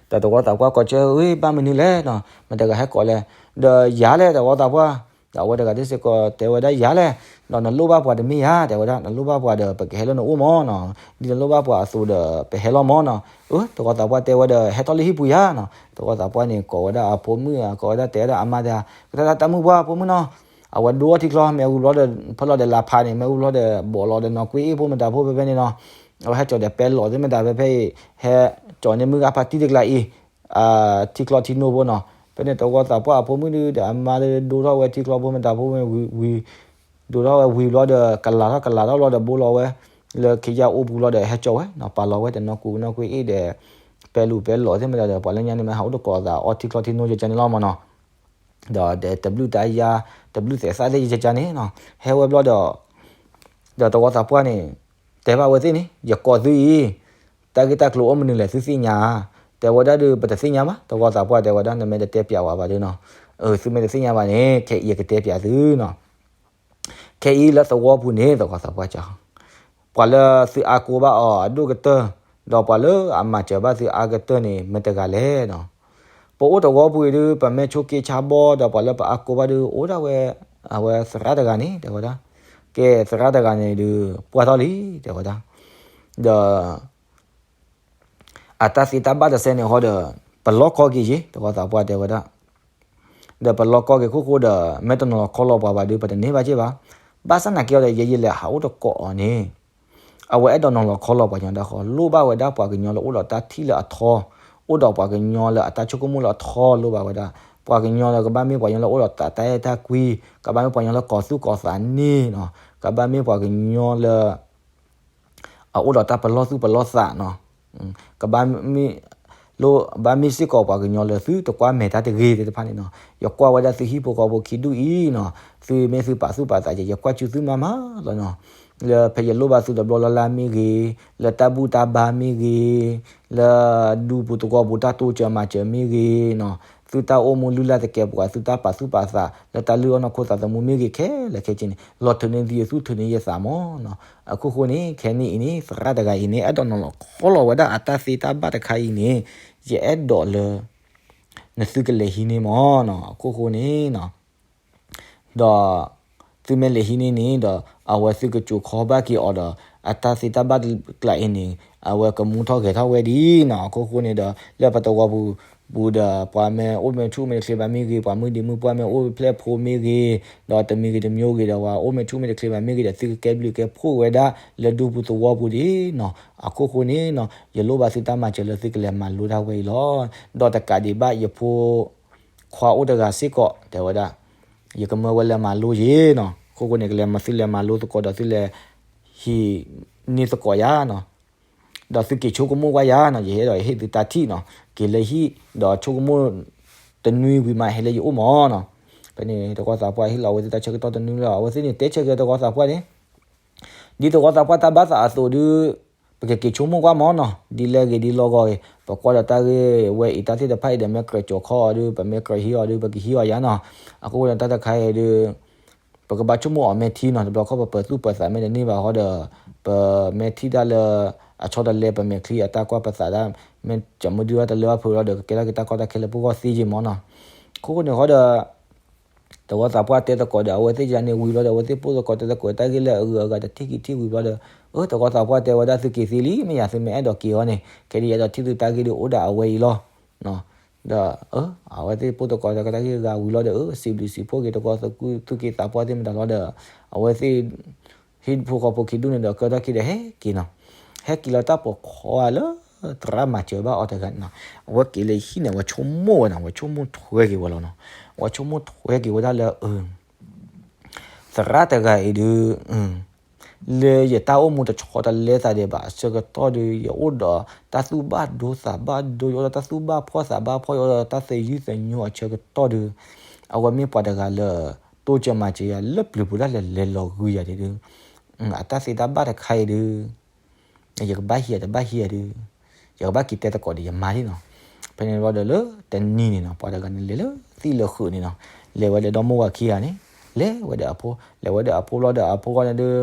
ဒီးသဝီသးပှၢ်ကိးဆၢ, ဝ့ၢ် ဘၣ်မနုၤလဲၣ်နီၤ, မတၤတဂၤဟဲကိးလဲၣ်, ဒီးယၤလဲၣ်သဝီသးပှၢ်, ဒီးအဝဲတဂၤသ့ၣ်စ့ၢ်ကီးတဲဝဲဒၣ်ယၤလဲၣ်, ဒီးနလိၣ်ဘၣ်ပှၤတမ့ၢ်ဧါ တဲဝဲဒၣ်, နလိၣ်ဘၣ်ပှၤဒီး ပကဟဲလၢနအိၣ်မၢ်နီၤ, ဒ်နလိၣ်ဘၣ်ပှၤအသိးဒီး ပဟဲလီၤမၢ်နီၤ. အၢ သဝီသးပှၢ်တဲဝဲဒီး ဟဲထီၣ်လၢဟံၣ်ပူၤယါနီၤ. သဝီသးပှၢ်န့ၣ် ကိးဝဲဒၣ်အဖိမုၣ်ဧါ ကိးဝဲဒၣ်တဲဝဲဒၣ်အမါတဂၤ, ကတၢၢ်တၢ်မုၣ်ပှၢ်ဖိမုၣ်နီၤ, အဝဲဒိအီထံချီ မ့ၢ်ဝံၤဘျီဒီး ဖဲလီၤဒီးလါဖးန့ၣ် မ့ၢ်ဝံၤဘျီဒီး ဘီးလီၤဒီးနီၢ်ကွ့အ့ၣ်ဖိမတၤဖိဖဲဖဲန့ၣ်နီၤ, အဝဲဟဲကၠီၤဒီးပဲလီၤသ့ၣ်မတၤဖဲဖဲအံၤ, ဟဲကၠီၤန့ၢ်မုၢ်ဂၢ်ဖးတံၢ်တကျါအံၤ, ထံချီထံနိဖိနီၤ. ဖဲန့ၣ်သဝီသးပှၢ်အဖိမုၣ်ဒုးဒီးအမါဒိထီၣ်ဝဲထံချီဖိမတၤဖိဝံၤ, ဒိထီၣ်ဝဲဝံၤဘျီဒီး ကလၤထီၣ်ကလၤထီၣ်ဘျီဒီးဘိလီၤဝဲ လၢခ့ယါအိၣ်ပူၤလီၤဒီး ဟဲကၠီၤဝဲနီၤ, ပာ်လီၤဝဲတနီၢ်ကူနီၢ်ကွ့အ့ၣ်ဒီး ပဲလူၤပဲလီၤသ့ၣ်မတၤဒီး ပှၤလၢညါန့ၣ် မ့ၢ်ဟးအိၣ်တကိးသးအီထံချီထံနိယကန့ၣ်လီၤမၢ်နီၤ. ဒီးတဘျုးတၢ်ယါ တဘျုးသဲးသၣ်သ့ၣ်ယကန့ၣ်နီၤ, ဟဲဝဲဘျီဒီး ဒီးသဝီသးပှၢ်န့ၣ် တဲဘၣ်ဝဲသ့ၣ်န့ၣ် ယကိးသုအံၤ တၢ်ဂ့ၢ်တၢ်ကျိၤအိၣ်မနုၤလဲၣ် သုသ့ၣ်ညါ, တဲဝဲဒၣ်ဒီး ပတသ့ၣ်ညါဘၣ်, သဝီသးပှၢ်တဲဝဲဒၣ် နမ့ၢ်တတဲပျးဝဲဘၣ်ဒီးနီၤ, သုမ့ၢ်တသ့ၣ်ညါဘၣ်န့ၣ် ခဲအံၤယကတဲပျးသုနီၤ. ခဲအံၤလၢသဝီပူၤန့ၣ် သဝီသးပှၢ်က ပှၤလၢသုအါကိဘၣ်အီၤအဒိၣ်ကတၢၢ်, ဒီးပှၤလၢအမၤစၢၤဘၣ်သုအါကတၢၢ်န့ၣ် မ့ၢ်တဂၤလဲၣ်နီၤ. ပအိၣ်သဝီပူၤအံၤဒီး ပမ့ၢ်ဆိးက့ဆါဘီ ဒီးပှၤလၢပအါကိဘၣ်ဒီး အိၣ်ဒၣ်ဝဲ, အဝဲသရၣ်တဂၤန့ၣ် တဲဝဲဒၣ်, ကဲသရၣ်တဂၤန့ၣ်ဒီး ပှၢ်ထီၣ်လံ တဲဝဲဒၣ်, ဒီး အတၢ်သ့တၢ်ဘၣ်တစဲးန့ၣ်ဃီဒီး ပလီၢ်ကီက့ၤယ့ၣ် သဝီသးပှၢ်တဲဝဲဒၣ်, ဒီးပလီၢ်ကီက့ၤခိၣ်ဃိဒီး မ့ၢ်တနီၤလီၤခီလီၤပှၤဘၣ်ဒီး ပတန့ၢ်ဘၣ်က့ၢ်ဘၣ်. ဘၣ်ဆၣ်နာ်က့အီၤဒီး ယဲယလဲၤဟးအိၣ်တကိးအီၤန့ၣ် အဝဲအဲၣ်ဒိးနီၤလီၤခီလီၤပှၤကညီတၢ်ဃီ, လိၣ်ဘၣ်ဝဲဒၣ်ပှၤကညီလၢအိၣ်ဒီးတၢ်ထံၣ်လၢအထီ, အိၣ်ဒီးပှၤကညီလၢအတၢ်ဆိကမိၣ်လၢအထီ လိၣ်ဘၣ်ဝဲဒၣ်, ပှၤကညီလၢကဘၣ်မ့ၢ်ပှၤကညီလၢအိၣ်ဒီးတၢ်အဲၣ်တၢ်ကွံ, ကဘၣ်မ့ၢ်ပှၤကညီလၢကီၤသူၣ်ကီၤသးန့ၣ်နီၤ, ကဘၣ်မ့ၢ်ပှၤကညီလၢ အအိၣ်ဒီးတၢ်ပလီၢ်သူၣ်ပလီၢ်သးနီၤ, ကဘၣ်မ့ၢ်, ဘၣ်မ့ၢ်စ့ၢ်ကီးပှၤကညီလၢသုတကွၢ်မဲာ်တၢ်တဂ့ၤသ့ၣ်တဖၣ်န့ၣ်နီၤ, ယကွၢ်ဝဲဒၣ်သုဟံၣ်ဖိဃီဖိခံဒူၣ်အံၤနီၤ, သုမ့ၢ်သုပာ်သူၣ်ပာ်သးက့ၤ ယကွၢ်စူၤသုမၤမၤလီၤနီၤ, လၢဖဲယလိၣ်ဘၣ်သုတဘျီလၢ်လၢ်မ့ၢ်ဂ့ၤ, လၢတၢ်ဘူၣ်တၢ်ဘါမ့ၢ်ဂ့ၤ, လၢဒူပူၤသဝီပူၤတၢ်တိစၢၤမၤစၢၤမ့ၢ်ဂ့ၤနီၤ, သုတၢ်အိၣ်မူလုၢ်လၢ်သကဲးပဝး သုတၢ်ပာ်သူၣ်ပာ်သး လၢတၢ်လုၢ်အီၣ်နီၢ်ခိသးသမူမ့ၢ်ဂ့ၤခဲလၢာ်ခဲဆ့န့ၣ် လီၤထုးန့ၢ်သုယသူၣ်ထုးန့ၢ်ယသးမၢ်နီၤ. အခိၣ်ဃိန့ၣ် ခဲနံၣ်အံၤန့ၣ် သရၣ်တဂၤအံၤန့ၣ် အဲၣ်ဒိးနီၤလီၤခီလီၤဝဲဒၣ်အတၢ်သ့တၢ်ဘၣ်တခါအံၤန့ၣ် ယအဲၣ်ဒိးလၢ နသုကလဲၤဟံးန့ၢ်မၢ်နီၤ. အခိၣ်ဃိန့ၣ်နီၤ ဒီး သုမ့ၢ်လဲၤဟံးန့ၢ်န့ၣ်ဒီး အဝဲသုကစိာ်ခီဘၣ်က့ၤအီၤဒီး အတၢ်သ့တၢ်ဘၣ်တကျးအံၤန့ၣ် အဝဲကမူထီၣ်ဂဲၤထီၣ်ဝဲဒ်နီၤ. အခိၣ်ဃိန့ၣ်ဒီး လၢပသဝီပူၤ ပူၤဒီး ပှၤမ့ၢ်အိၣ်မ့ၢ်ဆူၣ်မ့ၢ်တချ့ဘၣ်မ့ၢ်ဂ့ၤ, ပှၤမုၢ်ဒံးမုၢ်ပှၢ်မ့ၢ်အိၣ်ဖျဲၣ်ဖိမ့ၢ်ဂ့ၤ, ဒီးတမံၤဂ့ၤတမံၤဂ့ၤဒီး ပှၤအိၣ်မ့ၢ်ဆူၣ်မ့ၢ်တချ့ဘၣ်မ့ၢ်ဂ့ၤဒီး သုကကဲဘျုးကဲဖှိၣ်ဝဲဒၣ်လၢဒူပူၤသဝီပူၤဒ်နီၤ. အခိၣ်ဃိန့ၣ်နီၤ ယလိၣ်ဘၣ်သုတၢ်မၤစၢၤလၢသုကလဲၤမၤလိတၢ်ဝဲအံၤလီၤ. ဒီးတကးဒံးဘၣ် ယဖိခွါအိၣ်တဂၤစ့ၢ်ကီး တဲဝဲဒၣ်, ယကမၢဝဲလဲၤမၤလိယ့ၤနီၤ. အခိၣ်ဃိန့ၣ် ကလဲၤမၤသုလဲၤမၤလိသကိးဒီး သုလဲၤဟံးန့ၢ်သကိးယၤနီၤ. ဒီးသုက့ၤဆိကမိၣ်ကွၢ်ယၤနီၤ, ယအဲၣ်ဒိးဟ့ၣ်သုတၢ်ထံၣ်နီၤ. က့ၤလၢဟံၣ် ဒီးဆိကမိၣ်တနွံဝံၤမး ဟဲလၢယအိၣ်မၢ်နီၤ. ဖဲန့ၣ် သဝီသးပှၢ်ဟ့ၣ်လီၤအဝဲသ့ၣ်တၢ်ဆၢကတီၢ်တနွံလၢ အဝဲသ့ၣ်န့ၣ် တဲဆၢက့ၤသဝီသးပှၢ်န့ၣ် ဒ်သဝီသးပှၢ်တၢ်ဘၣ်သးအသိးဒီး ပကက့ၤဆိကမိၣ်ကွၢ်မၢ်နီၤ, ဒ်လဲၣ်ဂ့ၤဒ်လီၢ်ဂီၢ်ဂ့ၤ, ပကွၢ်ဒီးတၢ်ဂ့ၢ်ဝဲအံၤတၢ်သ့ၣ်တဖၣ်အံၤဒီး မ့ၢ်ကြၢးကၠီၤခီအီၤဒီး ပမ့ၢ်ကြၢးဟံးအီၤဒီး ပကဟံးအီၤယါနီၤ. အဃိန့ၣ်တၢ်တခါအံၤဒီး ပကဘၣ်ဆိကမိၣ်အီၤမဲာ်ထံနီၤ, တဘျီခီပပၢၤသူၣ်ပၢၤသးမ့ၢ်တန့ၢ်ဘၣ်ဃီဒီး ပမ့ၢ်ထံၣ်တၢ်လၢ အဆီတလဲ ပမဲာ်ချံအတၢ်ကွၢ်ပသးဒၣ် မ့ၢ်ကမုဒုတၢ်တလၢဘၣ်ဖုးလီၤဒီး ကကဲထီၣ်က့ၤတၢ်ကီတၢ်ခဲလၢပဂီၢ်သ့ယ့ၤမၢ်နီၤ. အခိၣ်ဃိန့ၣ်ဃီဒီး သဝီသးပှၢ်တဲသကိးဒီး အဝဲသ့ၣ်ယါန့ၣ်ဝံၤဘျီဒီး အဝဲသ့ၣ်ပိၢ်သကိးတဲသကိးတၢ်ဂ့ၢ်လၢအဂုၤအဂၤတထံၣ်က့ၤထံၣ်ဝံၤဘျီဒီး အၢ သဝီသးပှၢ်တဲဝဲဒၣ်သုက့ၤသ့လံ မ့ၢ်ယၤသုမ့ၢ်အဲၣ်ဒိးက့ၤအီၤန့ၣ် ခဲဒ်ယအဲၣ်ဒိးထံၣ်သုတၢ်ဂ့ၢ်ဒီးအိၣ်ဒၣ်အဝဲအံၤလီၤ. ဒီး အဝဲသ့ၣ်ပိၢ်သကိးတၢ်ဂ့ၢ်အဂၤဝံၤလီၤဒီး စံးဘျုးစံးဖှိၣ်က့ၤသကိးသူၣ်က့သးပှၢ်သ့ၣ်မတၤလီၤဒီး အဝဲသ့ၣ် ဟံၣ်ဖိဃီဖိခံဒူၣ်န့ၣ်ဒီး ကၢထီၣ်ခံဒီးဟဲက့ၤနီၤ. ဟဲက့ၤလီၤတၢ်ပိာ်ခွါလၢ သရၣ်မၤစၢၤဘၣ်အီၤတဂၤန့ၣ်နီၤ. အဝဲက့ၤလၢဟံၣ်န့ၣ် အဝဲဆိကမိၣ်ဝဲနီၤ, အဝဲဆိကမိၣ်ထွဲက့ၤဝဲလီၤနီၤ. အဝဲဆိကမိၣ်ထွဲက့ၤဝဲဒၣ်လၢ သရၣ်တဂၤအံၤဒီး လၢယတၢ်အိၣ်မူတဆီတလဲသးဒံးဘၣ်အဆၢကတီၢ်ဒီး ယအိၣ်ဒီးတၢ်သူၣ်ဘၣ်ဒိသးဘၣ်ဒိ, ယအိၣ်ဒီးတၢ်သူၣ်ဘၣ်ဖှီၣ်သးဘၣ်ဖှီၣ်, ယအိၣ်ဒီးတၢ်သယုၢ်သညိအဆၢကတီၢ်ဒီး, အဝဲမ့ၢ်ပှၤတဂၤလၢ တိစၢၤမၤစၢၤယၤလၢပျၢၤပူၤဒၣ်လဲာ် လဲၤလီၤဂုာ်ယၤဒုး, အတၢ်သ့တၢ်ဘၣ်တခါအံၤဒုး ယကဘၣ်ဟံးတဘၣ်ဟံးဒုး, ယကဘၣ်က့ၤတဲသကိးဒီးယမါလံနီၤ. ဖဲန့ၣ်ဘျီဒီးလၢတနံၤန့ၣ်နီၤ ပှၤတဂၤန့ၣ်လဲၤလၢသ့ၣ်လၢဃုာ်န့ၣ်နီၤ, လဲၤဝဲဒီးဒီမိၢ်ဝၤခံဂၤန့ၣ်, လဲၤဝဲဒီးအဖိ, လဲၤဝဲဒီးအဖိဘျီဒီးအဖိဂီၢ်န့ၣ်ဒုး,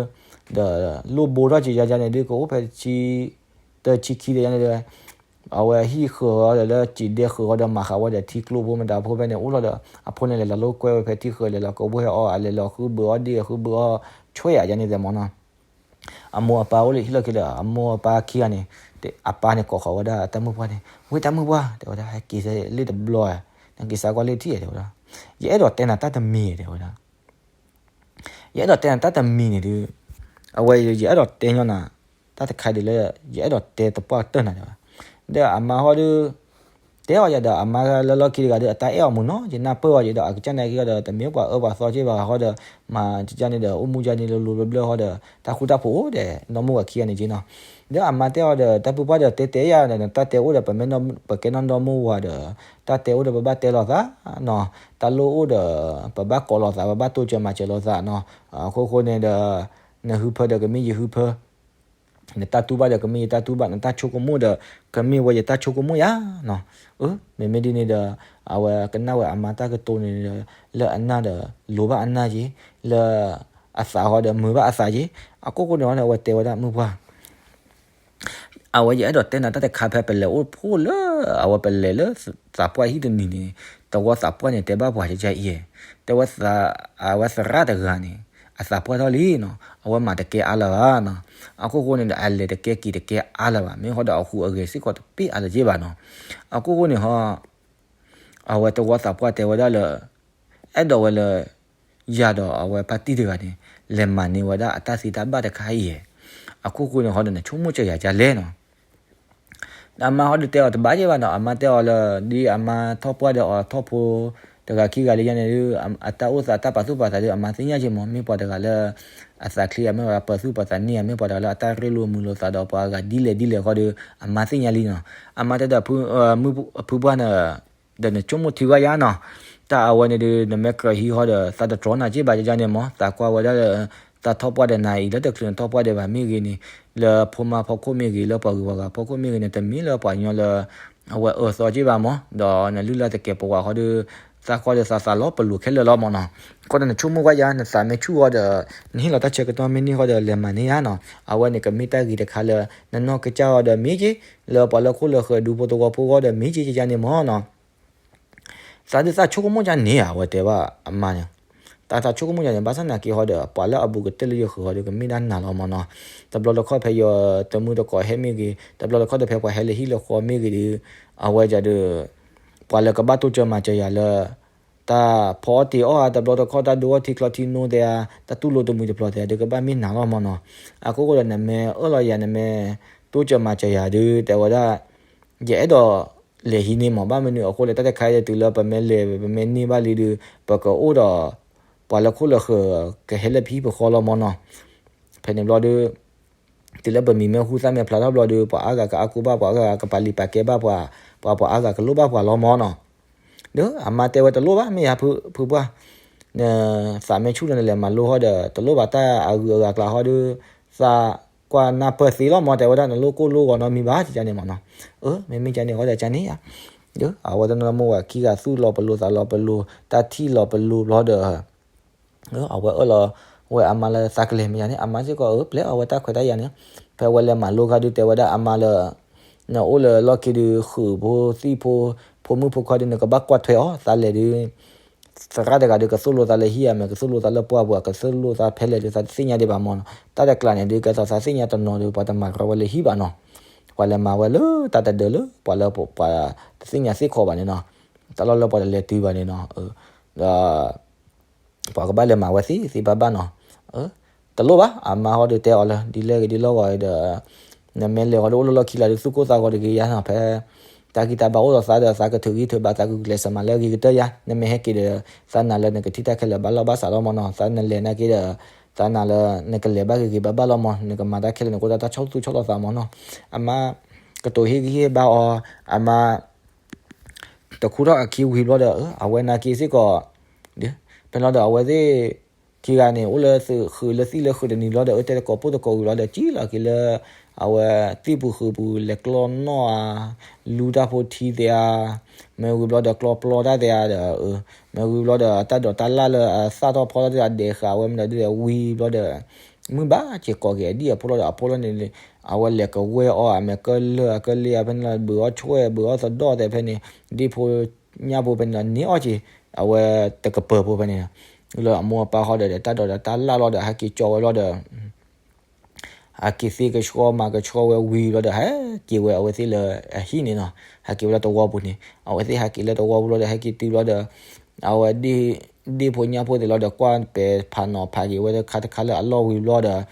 ဒီးလိၣ်ဘိထီၣ်က့ၤယၤယၤန့ၣ်ဒုး ကအိၣ်ဖဲဆံ တဆံခံဒီးယၤန့ၣ်ဒီး အဝဲဟံၣ်ဃုာ်ဃီဒီးလၢစံးဒဲဃုာ်ဃီဒီး မၤဃးဝဲဒီးထံကျိဖိမတၤဖိဖဲန့ၣ် အိၣ်လီၤဒီး အဖိန့ၣ်လဲၤလီၤလိာ်ကွဲဝဲဖဲထံဃုာ် လဲၤလီၤကဘှဲအီၤ အလဲၤလီၤဃုဘၢအီၤဒ့ၣ် ဃုဘၢအီၤဆွဲယၤယၤန့ၣ်ဒီးမ့ၢ်နီၤ. အမိၢ်အပၢ်အိၣ်လၢဟံၣ်လီၢ်ခံဒီး အမိၢ်အပၢ်ခံဂၤန့ၣ်, အပၢ်န့ၣ်ကိးဃီၤဝဲဒၣ်တၢ်မုၣ်ပှၢ်န့ၣ်, ဝ့ၢ်တၢ်မုၣ်ပှၢ် တဲဝဲဒၣ် ဟဲက့ၤလ့ၣ်တဘျီ, နက့ၤစါကွၢ်လ့ၣ်ထံၣ်တဲဝဲဒၣ်, ယအဲၣ်ဒိးတဲနၤတၢ်တမံၤတဲဝဲဒၣ် ယအဲၣ်ဒိးတဲနၤတၢ်တမံၤန့ၣ်ဒုး, အဝဲယအဲၣ်ဒိးတဲညီနၤ, တၢ်တခါဒုးလၢ ယအဲၣ်ဒိးတဲသပှၢ်ကတၢၢ်နၤတဲဝဲ, ဒီးအမါဟီဒုး, တဲအီၤယၤဒီးအမါလၢလီၢ်ခံတဂၤဒီး အတၢ်အဲၣ်အီၤမုၢ်နီၤ ယနၢ်ပၢၢ်အီၤယဒီး အကစၢ်နာ်က့ၤဒီး တမ့ၢ်ပှၤအၢပှၤသီက့ၤဘၣ်ဟီဒီး, မၤကကန့ၣ်ဒီး အိၣ်မူကန့ၣ်လိၤလိၤဘျၢဘျၢဟီဒီး တၢ်ဃူတၢ်ဖိးအိၣ်ဒီး နီၢ်မုၢ်ဝၤခံဂၤန့ၣ်က့ၤနီၤ. ဒီးအမါတဲအီၤဒီး တၢ်ပုၢ်ပှၢ်ဒီးတဲတဲယၤဒီး နတၢ်တဲအိၣ်ဒီး ပမ့ၢ်ပကဲနီၢ်ဒီမိၢ်ဝၤဒီး တၢ်တဲအိၣ်ဒီးပဘၣ်တဲလိာ်သးနီၤ, တၢ်လိၣ်အိၣ်ဒီး ပဘၣ်ကိးလိာ်သး ပဘၣ်တိစၢၤမၤစၢၤလိာ်သးနီၤ, အခိၣ်ဃိန့ၣ်ဒီး နဟုဖၢဒီးကမ့ၢ်ယဟုဖၢ, နတၢ်တူၢ်ဘၣ်ဒီးကမ့ၢ်ယတၢ်တူၢ်ဘၣ်, နတၢ်ဆိကမိၣ်ဒီး ကမ့ၢ်ဝဲယတၢ်ဆိကမိၣ်ယၤနီၤ. အၢ မ့မ့ၢ်ဒ်န့ၣ်ဒီး အဝဲကနၣ်ဝဲအမါတၢ်ကတိၤန့ၣ်ဒီး လၢအနၢ်ဒီး လိၤဘၣ်အနၢ်က့ၤ, လၢအသးဃီဒီးမုာ်ဘၣ်အသးက့ၤ, အခိၣ်ဃိန့ၣ်ဟီန့ၣ် အဝဲတဲဝဲဒၣ်မုၢ်ပှၢ် အဝဲယအဲၣ်ဒိးတဲနၤတၢ်တခါဖဲပလဲၤအိၣ်ဖှိၣ်လၢ အဝဲပလဲၤလၢသးပှၢ်ဟံၣ်တနံၤန့ၣ်, တဝီသးပှၢ်န့ၣ် တဲဘၣ်ပှၤကကါအံၤ, တဲဝဲ အဝဲသရၣ်တဂၤန့ၣ် အသးပှၢ်ထီၣ်လံနီၤ, အဝဲမၤတကဲအါလၢၤဘၣ်နီၤ, အခိၣ်ဃိန့ၣ်ဒီး အလဲၤတကဲက့ၤတကဲအါလၢၤဘၣ်, မ့ၢ်ဟီဒီးအဃူအဂဲၤစ့ၢ်ကီးတပ့ၢ်အါလၢၤက့ၤဘၣ်နီၤ, အခိၣ်ဃိန့ၣ်ဟီ အဝဲတဝီသးပှၢ်တဲဝဲဒၣ်လၢ အဲၣ်ဒိးဝဲလၢ ယၤဒီးအဝဲဖါတံၢ်တဂၤန့ၣ် လဲၤမၤန့ၢ်ဝဲဒၣ်အတၢ်သ့တၢ်ဘၣ်တခါအံၤ, အခိၣ်ဃိန့ၣ်ဟီဒီးနဆိကမိၣ်စၢၤယၤဒ်လဲၣ်နီၤ, အမါဟီဒီးတဲအီၤတဘၣ်က့ၤဘၣ်နီၤ, အမါတဲအီၤလၢ ဒ်အမါထီၣ်ပှၢ်ဒီးအီၤထီၣ်ဖိ တဂၤခံဂၤလၢယၤန့ၣ်ဒုး အတၢ်အိၣ်သးတၢ်ပာ်သူၣ်ပာ်သးဒုး အမါသ့ၣ်ညါက့ၤမး, မ့ၢ်ပှၤတဂၤလၢ အသးချ့ အမ့ၢ်ပှၤပာ်သူၣ်ပာ်သးန့ၢ် အမ့ၢ်ပှၤတဂၤလၢအတၢ်ရ့လိာ်မုာ်လိာ်သးဒီးပှၤအဂၤဒ်လဲၣ်ဒ်လဲၣ်ဃီဒီး အမါသ့ၣ်ညါလံနီၤ, အမါတဲဒီး ဖုပှၢ်န့ၣ် ဒီးနဆိကမိၣ်ထံဂီၢ်ယါနီၤ, တၢ်အဝဲန့ၣ်ဒုး နမ့ၢ်ကြၢးဟံးဟီဒီး သးတတြီနၤက့ၤဘၣ်ကကန့ၣ်မး, သးကွၢ်ဝဲဒၣ်လၢ သးထီၣ်ပှၢ်ဒီးနၤအံၤ လၢတချုးနထီၣ်ပှၢ်ဒီးဘၣ်မ့ၢ်ဂ့ၤန့ၣ်, လၢဖိမါဖီခိၣ်မ့ၢ်ဂ့ၤ လၢပှၤဂုၤပှၤဂၤဖီခိၣ်မ့ၢ်ဂ့ၤန့ၣ် တမ့ၢ်လၢပှၤကညီလၢ အဝဲအၢသီက့ၤဘၣ်မး, ဒီးနလုၢ်လၢ်တကဲးပဝးဃီဒီး သးဃီဒီးသးသးလီၤပလိာ်ခဲလၢာ်လီၤမးနီၤ, အဃိဒီးနဆိကမိၣ်ကွၢ်ယါ နသးမ့ၢ်ဆူၣ်ဃီဒီး နဟ့ၣ်လီၤတၢ်ဆၢကတီၢ်မ့ၢ်န့ၢ်ဃီဒီး လဲၤမၤန့ၢ်ယါနီၤ, အဝဲန့ၣ်ကမ့ၢ်တၢ်ဂ့ၤတခါလၢ နနီၢ်ကစၢ်ဃီဒီးမ့ၢ်က့ၤ လၢပှၤလၢခိၣ်လၢဃၢၤဒူဖိသဝီဖိဃီဒီးမ့ၢ်က့ၤကကန့ၣ်မးနီၤ သးဒုးသးဆိကမိၣ်ကန့ၣ်ဧါ အဝဲတဲဘၣ်အမါန့ၣ်, တၢ်သးဆိကမိၣ်ကန့ၣ် ဘၣ်ဆၣ်နာ်က့ဟီဒီး ပှၤလၢအဘူးကတၢၢ်လၢယဃၢၤဃီဒီး ကမ့ၢ်ဒၣ်နၤလီၤမးနီၤ, တဘျီတခီၣ်ဖဲယတမုၢ်တကိးဟဲမ့ၢ်ဂ့ၤ, တဘျီတခီၣ်ဒီးဖဲပှၤဟဲလၢဟံၣ်လၢဃီမ့ၢ်ဂ့ၤဒီး အဝဲဒၣ်ဒီး ပှၤလၢကဘၣ်တိစၢၤမၤစၢၤယၤလၢ တၢ်ဖီအီၣ်တ့ၤအီၣ်ဧါ, တဘျီတခီၣ်တၢ်ဒိအီၣ်ထံချီထံနိတဲဧါ, တၢ်တူၢ်လိာ်တမှံၤတပျီၤတဲဧါ, ဒုးကဘၣ်မ့ၢ်နၤလီၤမးနီၤ, အဃိဃိဒီးနမ့ၢ်အၢၣ်လီၤယၤ နမ့ၢ်တိစၢၤမၤစၢၤယၤဒုး တဲဝဲဒၣ် ယအဲၣ်ဒိး လဲၤဟံးန့ၢ်မး ဘၣ်မနုၤအဃိလဲၣ် တၢ်တခါအံၤတုၤလၢပမ့ၢ်လဲၤ ပမ့ၢ်န့ၢ်ဘၣ်လံဒီး ပကအိၣ်ဒီး ပှၤလၢခိၣ်လၢဃၢၤ ကဟဲလၢပဟံၣ်ပဃီလီၤမးနီၤ, ဖဲန့ၣ်ဘျီဒီး တုၤလၢပမံၤမ့ၢ်ဟူသၣ်မ့ၢ်ဖျါထီၣ်ဘျီဒီး ပှၤအါဂၤကအါကူဘၣ် ပှၤအါဂၤကပာ်လုၢ်ပာ်ကဲဘၣ်ပှၤ, ပှၤပှၤအါဂၤကလိၣ်ဘၣ်ပှၤလီၤမးနီၤ, ဒီးအမါတဲဝဲတလိၣ်ဘၣ် မ့ၢ်ယါဖုပှၢ်, နသးမ့ၢ်ဆူၣ်လၢနလဲၤမၤလိဟီဒီး တလိၣ်ဘၣ်တၢ်အဂုၤအဂၤကျါဟီဒီး သးကွၢ်နၢ်ပၢၢ်သ့လီၤမး တဲဝဲဒၣ် နလိၣ်ကိၢ်လိၣ်ဂီၤနီတမံၤဘၣ် ကန့ၣ်မးနီၤ, အၢ မ့မ့ၢ်ကန့ၣ်ဃီဒီးကန့ၣ်ဧါ, ဒီးအဝဲတနီၤမိၢ်ဝၤခံဂၤသူၣ်လီၤပလိာ်သးလီၤပလိာ် တၢ်ထံၣ်လီၤပလိာ်ဘျီဒီး အဝဲအၢၣ်လီၤဝဲအမါလၢသးကလဲၤမ့ၢ်ယါန့ၣ် အမါစ့ၢ်ကီးအၢ ပျဲအီၤဝဲတၢ်ခွဲးတၢ်ယာ်န့ၣ်, ဖဲဝဲလဲၤမၤလိခါဒုးတဲဝဲဒၣ်အမါလၢ နအိၣ်လၢလီၢ်ခံဒုး ဃုာ်ဖိသံၣ်ဖိ ဖိမုၣ်ဖိခွါဒုး နကဘၣ်ကွၢ်ထွဲအီၤ သးလဲၤဒုး သရၣ်တဂၤဒုး ကသိၣ်လိသးလၢဟံၣ်ဧါ မ့ၢ်ကသိၣ်လိသးလၢပှၢ်ပူၤ ကသိၣ်လိသးဖဲလဲၣ်ဒုး သးတသ့ၣ်ညါဒံးဘၣ်မးနီၤ, တၢ်တကျးန့ၣ်ဒုး ကဲသိးသးသ့ၣ်ညါတနီၤဒီး ပှၤတမၤရၤဝဲလၢဟံၣ်ဘၣ်နီၤ, ပှၤလဲၤမၤဝဲလၢတၢ်တဒၢလၢ ပှၤလၢပှၤတသ့ၣ်ညါသ့ၣ်ခီဘၣ်န့ၣ်နီၤ, တၢ်လီၢ်လၢပှၤတလဲၤတုၤဘၣ်န့ၣ်နီၤ, ဒီး ပှၤကဘၣ်လဲၤမၤဝဲသ့သ့ဘၣ်ဘၣ်နီၤ, တလိၣ်ဘၣ် အမါဟီဒုးတဲအီၤလၢ ဒ်လဲၣ်ဂ့ၤဒ်လီၢ်ဂီၤဒီး နမ့ၢ်လဲၤဃီဒီးအိၣ်လၢလီၢ်ခံလၢဒုး သူၣ်ကိၢ်သးဂီၤတဂ့ၤယါနီၤ, ဖဲ တၢ်ဂံၢ်တၢ်ဘါအိၣ်ဒီးသးဒီး သးကထုးဂံၢ်ထုးဘါ သးကဂုာ်ကျဲးစၢးမၤလၢအဂ့ၤကတၢၢ်ယါ, နမ့ၢ်ဟဲက့ၤဒီး သးနာ်လၢနကထံၣ်တၢ်ခဲလၢာ်ဘၣ်လီၢ်ဘၣ်စးလီၤမးနီၤ, သးနလဲၤနာ်က့ဒီး သးနာ်လၢ နကလဲၤဘၣ်ဂ့ၤဂ့ၤဘၣ်ဘၣ်လီၤမး, နကမၤတၢ်ခဲလၢာ်န့ၣ် ကအိၣ်ဒီးတၢ်ဆီၣ်သူဆီၣ်လီၤသးမးနီၤ. အမါ ကတိၤဟ့ၣ်ဂံၢ်ဟ့ၣ်ဘါအီၤ, အမါ တခူထီၣ်အခံဝံၤဘျီဒီး အဝဲနာ်က့စ့ၢ်ကီး ဖဲလီၤဒီးအဝဲသ့ၣ်ခံဂၤန့ၣ် အိၣ်လၢဃုာ်လၢသံၣ်လၢဃုာ်တနံၤလီၤဒီး အတဲသကိးပိၢ်သကိးဝံၤလီၤဒီး ကံၣ်လီၤက့ၤလၢ အဝဲသံၣ်ပူၤဃုာ်ပူၤ လဲၤကျီနီၣ်ဧါ, လူတၢ်ဖိထံသ့ဧါ, မ့ၢ်ဝံၤဘျီဒီးကျီပျီတၢ်သ့ဧါဒီး မ့ၢ်ဝံၤဘျီဒီး တၢ်ဒိးတၢ်လၣ်လၢအသၣ်ထီၣ်ဖီထီၣ်သ့ၣ် အဒဲးဃာ်ဝဲမတၤဒ်လဲၣ်ဝံၤဘျီဒီး မုၢ်ဘၣ်က့ၤကိးက့ၤအဒံၣ်အဖိလီၤဒီး အဖိလီၤန့ၣ် အဝဲလဲၤကဝဲၢ်အီၣ်အမဲာ်ကလၢာ်အကလ့ၢ်ဧါ ဖဲန့ၣ်လီၤ ဘုးအီၣ်ဆွဲၣ် ဘုးအီၣ်သဒီၣ်သဲးဖဲန့ၣ် ဒ့ၣ်ဖိညၣ်ဖိဖဲန့ၣ်လီၤ န့ၢ်အီၣ်က့ၤ အဝဲတကပၤဖိဖဲန့ၣ်လီၤ. လၢအမိၢ်အပၢ်ဃီဒီး တၢ်ဒိးတၢ်လၣ်လီၤဒီး ဟဲက့ၤကၠီဝဲလီၤဒီး ဟဲက့ၤသ့ကဆှီမၤကဆှီဝဲဝံၤလီၤဒီး ဟဲက့ၤဝဲအဝဲသ့ၣ်လၢအဟံၣ်န့ၣ်နီၤ. ဟဲက့ၤဝဲလၢသဝီပူၤန့ၣ် အဝဲသ့ၣ်ဟဲက့ၤလၢသဝီပူၤလီၤဒီး ဟဲက့ၤတုၤလီၤဒီး အဝဲဒ့ၣ်ဖိညၣ်ဖိသ့ၣ်လီၤဒီး ကွၢ်ပဲာ်ဖးနီၤဖးက့ၤဝဲတခါတခါလၢအလီၢ်ဝံၤဘျီဒီး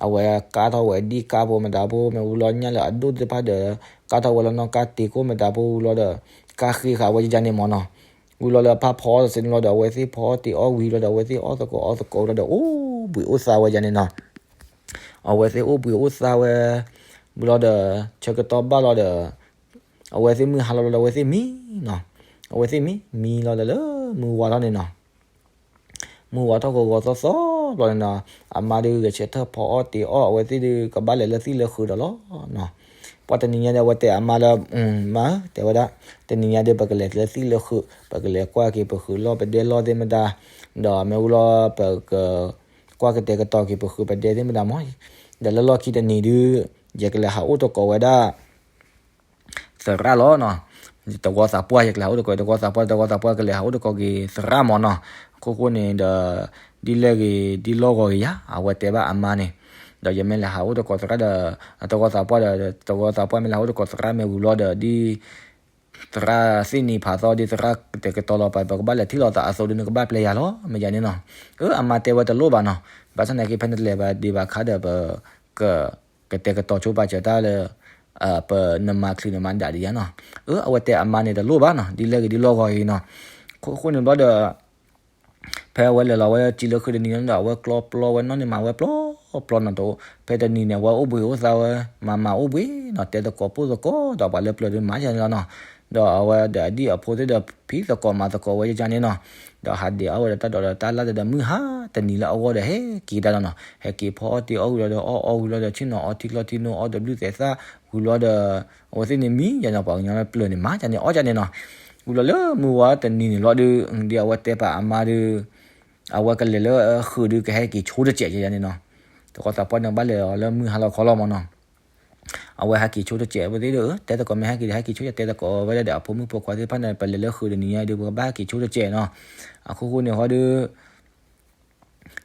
အဝဲကါထီၣ်ဝဲဒံၣ်ကါဖိမတၤဖိ မ့ၢ်ဝံၤလီၤညၣ်လၢအဒိၣ်သ့ၣ်တဖၣ်ဒီး ကါထီၣ်ဝဲလီၤနီၣ်ကါတ့ၤကိၣ်မတၤဖိဝံၤလီၤဒီး ကါဃ့ဃာ်ဝဲယကန့ၣ်မးနီၤ. ဝံၤလီၤလၢအဖးဖီအီၣ်တစဲးန့ၣ်လီၤဒီး အဝဲသ့ၣ်ဖီအီၣ်တ့ၤအီၣ်ဝံၤလီၤဒီး အဝဲသ့ၣ်အီၣ်သကိးအီၣ်သကိးလီၤဒီး အိၣ်ဘှံးအိၣ်သါဝဲယန့ၣ်နီၤ. အဝဲသ့ၣ်အိၣ်ဘှံးအိၣ်သါဝဲ ဝံၤလီၤဒီး ဆၢကတီၢ်ဘၣ်လီၤဒီး အဝဲသ့ၣ်မုၢ်ဟါလီၤလီၤဒီး အဝဲသ့ၣ်မံနီၤ. အဝဲသ့ၣ်မံ မံလီၤဒီးလၢမုၢ်ဝါထီၣ်န့ၣ်နီၤ. မုၢ်ဝါထီၣ်ကဝီၤသီသီဘျီန့ၣ်နီၤ အမါဒုးဂဲၤဆၢထၢၣ်ဖီအီၣ်တ့ၤအီၣ် အဝဲသ့ၣ်ဒုးကဘၣ်လဲၤလၢသံၣ်လၢဃုာ်ဒီးလီၤနီၤ. ပှၤတနံၤညါဒီး အဝဲတဲအမါလၢ မါဧၢ တဲဝဲဒၣ် တနံၤညါဒုး ပကလဲၤလၢသံၣ်လၢဃုာ် ပကလဲၤကွၢ်က့ၤပဃုာ်လီၢ်ပဒဲလီၢ်သ့ၣ်မတၤ ဒီးမ့ၢ်ဝံၤလီၤ ပက ကွၢ်ကတဲာ်ကတီၤက့ၤပဃုာ်ပဒဲသ့ၣ်မတၤမး. ဒီးလၢလီၢ်ခံတနံၤဒုး ယကလဲၤဟးအိၣ်သကိးဝဲဒၣ် သရၣ်လီၤနီၤ. သဝီသးပှၢ် ယကလဲၤဟးအိၣ်သကိး သဝီသးပှၢ် သဝီသးပှၢ်ကလဲၤဟးအိၣ်သကိးက့ၤသရၣ်မးနီၤ. အခိၣ်ဃိန့ၣ်ဒီး ဒ်လဲၣ်ဂ့ၤ ဒ်လီၢ်ဂီၤဂ့ၤယၤ အဝဲတဲဘၣ်အမါန့ၣ်, ဒီးယမ့ၢ်လဲၤဟးအိၣ်သကိးသရၣ်ဒီး သဝီသးပှၢ်ဒီး သဝီသးပှၢ်မ့ၢ်လဲၤဟးအိၣ်သကိးသရၣ်မ့ၢ်ဝံၤလီၤဒီး ဒ် သရၣ်သ့ၣ်နံၤဖးသီ ဒ်သရၣ်ကတဲာ်ကတီၤလီၤပာ် ပကဘၣ်လဲၤထံၣ်လိာ်သးအသိးဒီး နကဘၣ်ပျဲယၤလီၤ မ့ၢ်ယၤန့ၣ်နီၤ. အၢ အမါတဲဝဲတလိၣ်ဘၣ်နီၤ. ဘၣ်ဆၣ်သနာ်က့ ဖဲနတလဲၤဘၣ်ဒံးဘၣ်ခါဒီး ပက ကတဲာ်ကတီၤဆိပာ်စၢၤတၢ်လၢ ပနမၤချုးနမၤဒၣ်ဒံးယၤနီၤ. အၢ အဝဲတဲအမါန့ၣ်တလိၣ်ဘၣ်နီၤ ဒ်လဲၣ်ဂ့ၤဒ်လီၢ်ဂီၤဂ့ၤနီၤ. အခိၣ်ဃိန့ၣ်ဘျီဒီး ဖဲအဝဲလဲၤလီၤဝဲစံးလၢဃုာ်တနံၤန့ၣ်ဒီး အဝဲကျီပျီဝဲနီၣ်န့ၣ်မၤဝဲပျီပျီနီၤတအိၣ်. ဖဲတနံၤန့ၣ် အဝဲအိၣ်ဘှံးအိၣ်သါဝဲ မၤမၤအိၣ်ဘှံးနီၤ တဲသကိးပိၢ်သကိးဒီးပှၤလၢပျၢၤဒုးမၤယၤန့ၣ်လီၤနီၤ. ဒီးအဝဲဒီးအဒံၣ်အဖိသ့ၣ်ဒီး ဖံးသကိးမၤသကိးဝဲယကန့ၣ်နီၤ. ဒီးဟးဒဲးအီၣ်ဝဲဒီးတၢ်ဒိးဒီးတၢ်လၣ်ဒီး မုၢ်ဟါတနံၤလၢအဂီၢ်ဒီး ဟဲက့ၤတၢ်လီၤနီၤ. ဟဲက့ၤဖီအီၣ်တ့ၤအီၣ်ဝံၤလီၤဒီး အီၣ်အီဝံၤလီၤဒီး ဆ့ၣ်နီၤအီထံချီထံနိအီတဘျုးသဲးသၣ် ဝံၤလီၤဒီး အဝဲသ့ၣ်န့ၣ်မံယၤနီၤ ပှၤကညီလၢပျၢၤန့ၣ် မၤယၤန့ၣ် အီၣ်ယၤန့ၣ်နီၤ. ဝံၤလီၤလၢမုၢ်ဝါတနံၤန့ၣ်လီၤဒုး ဒ်အဝဲတဲပာ်အမါဒုး အဝဲကလဲၤလၢဃုာ်ဒုး ကဟဲက့ၤဆိတစဲးယၤန့ၣ်နီၤ. သကိးသးပှၢ်န့ၣ် ဘၣ်လဲၤအီၤလၢမုၢ်ဟါလီၤခီလီၤမးနီၤ. အဝဲဟဲက့ၤဆိတစဲးဝဲသ့ၣ်ဒီး တဲသကိးမ့ၢ်ဟဲက့ၤဒီး ဟဲက့ၤဆိယၤ တဲသကိးဝဲဒၣ်ဒီးအဖိမုၣ်ဖိခွါသ့ၣ်တဖၣ်န့ၣ် ပလဲၤလၢဃုာ်တနံၤညါဒုး ပကဘၣ်ဟဲက့ၤဆိတစဲးနီၤ. အခိၣ်ဃိန့ၣ်ဃီဒုး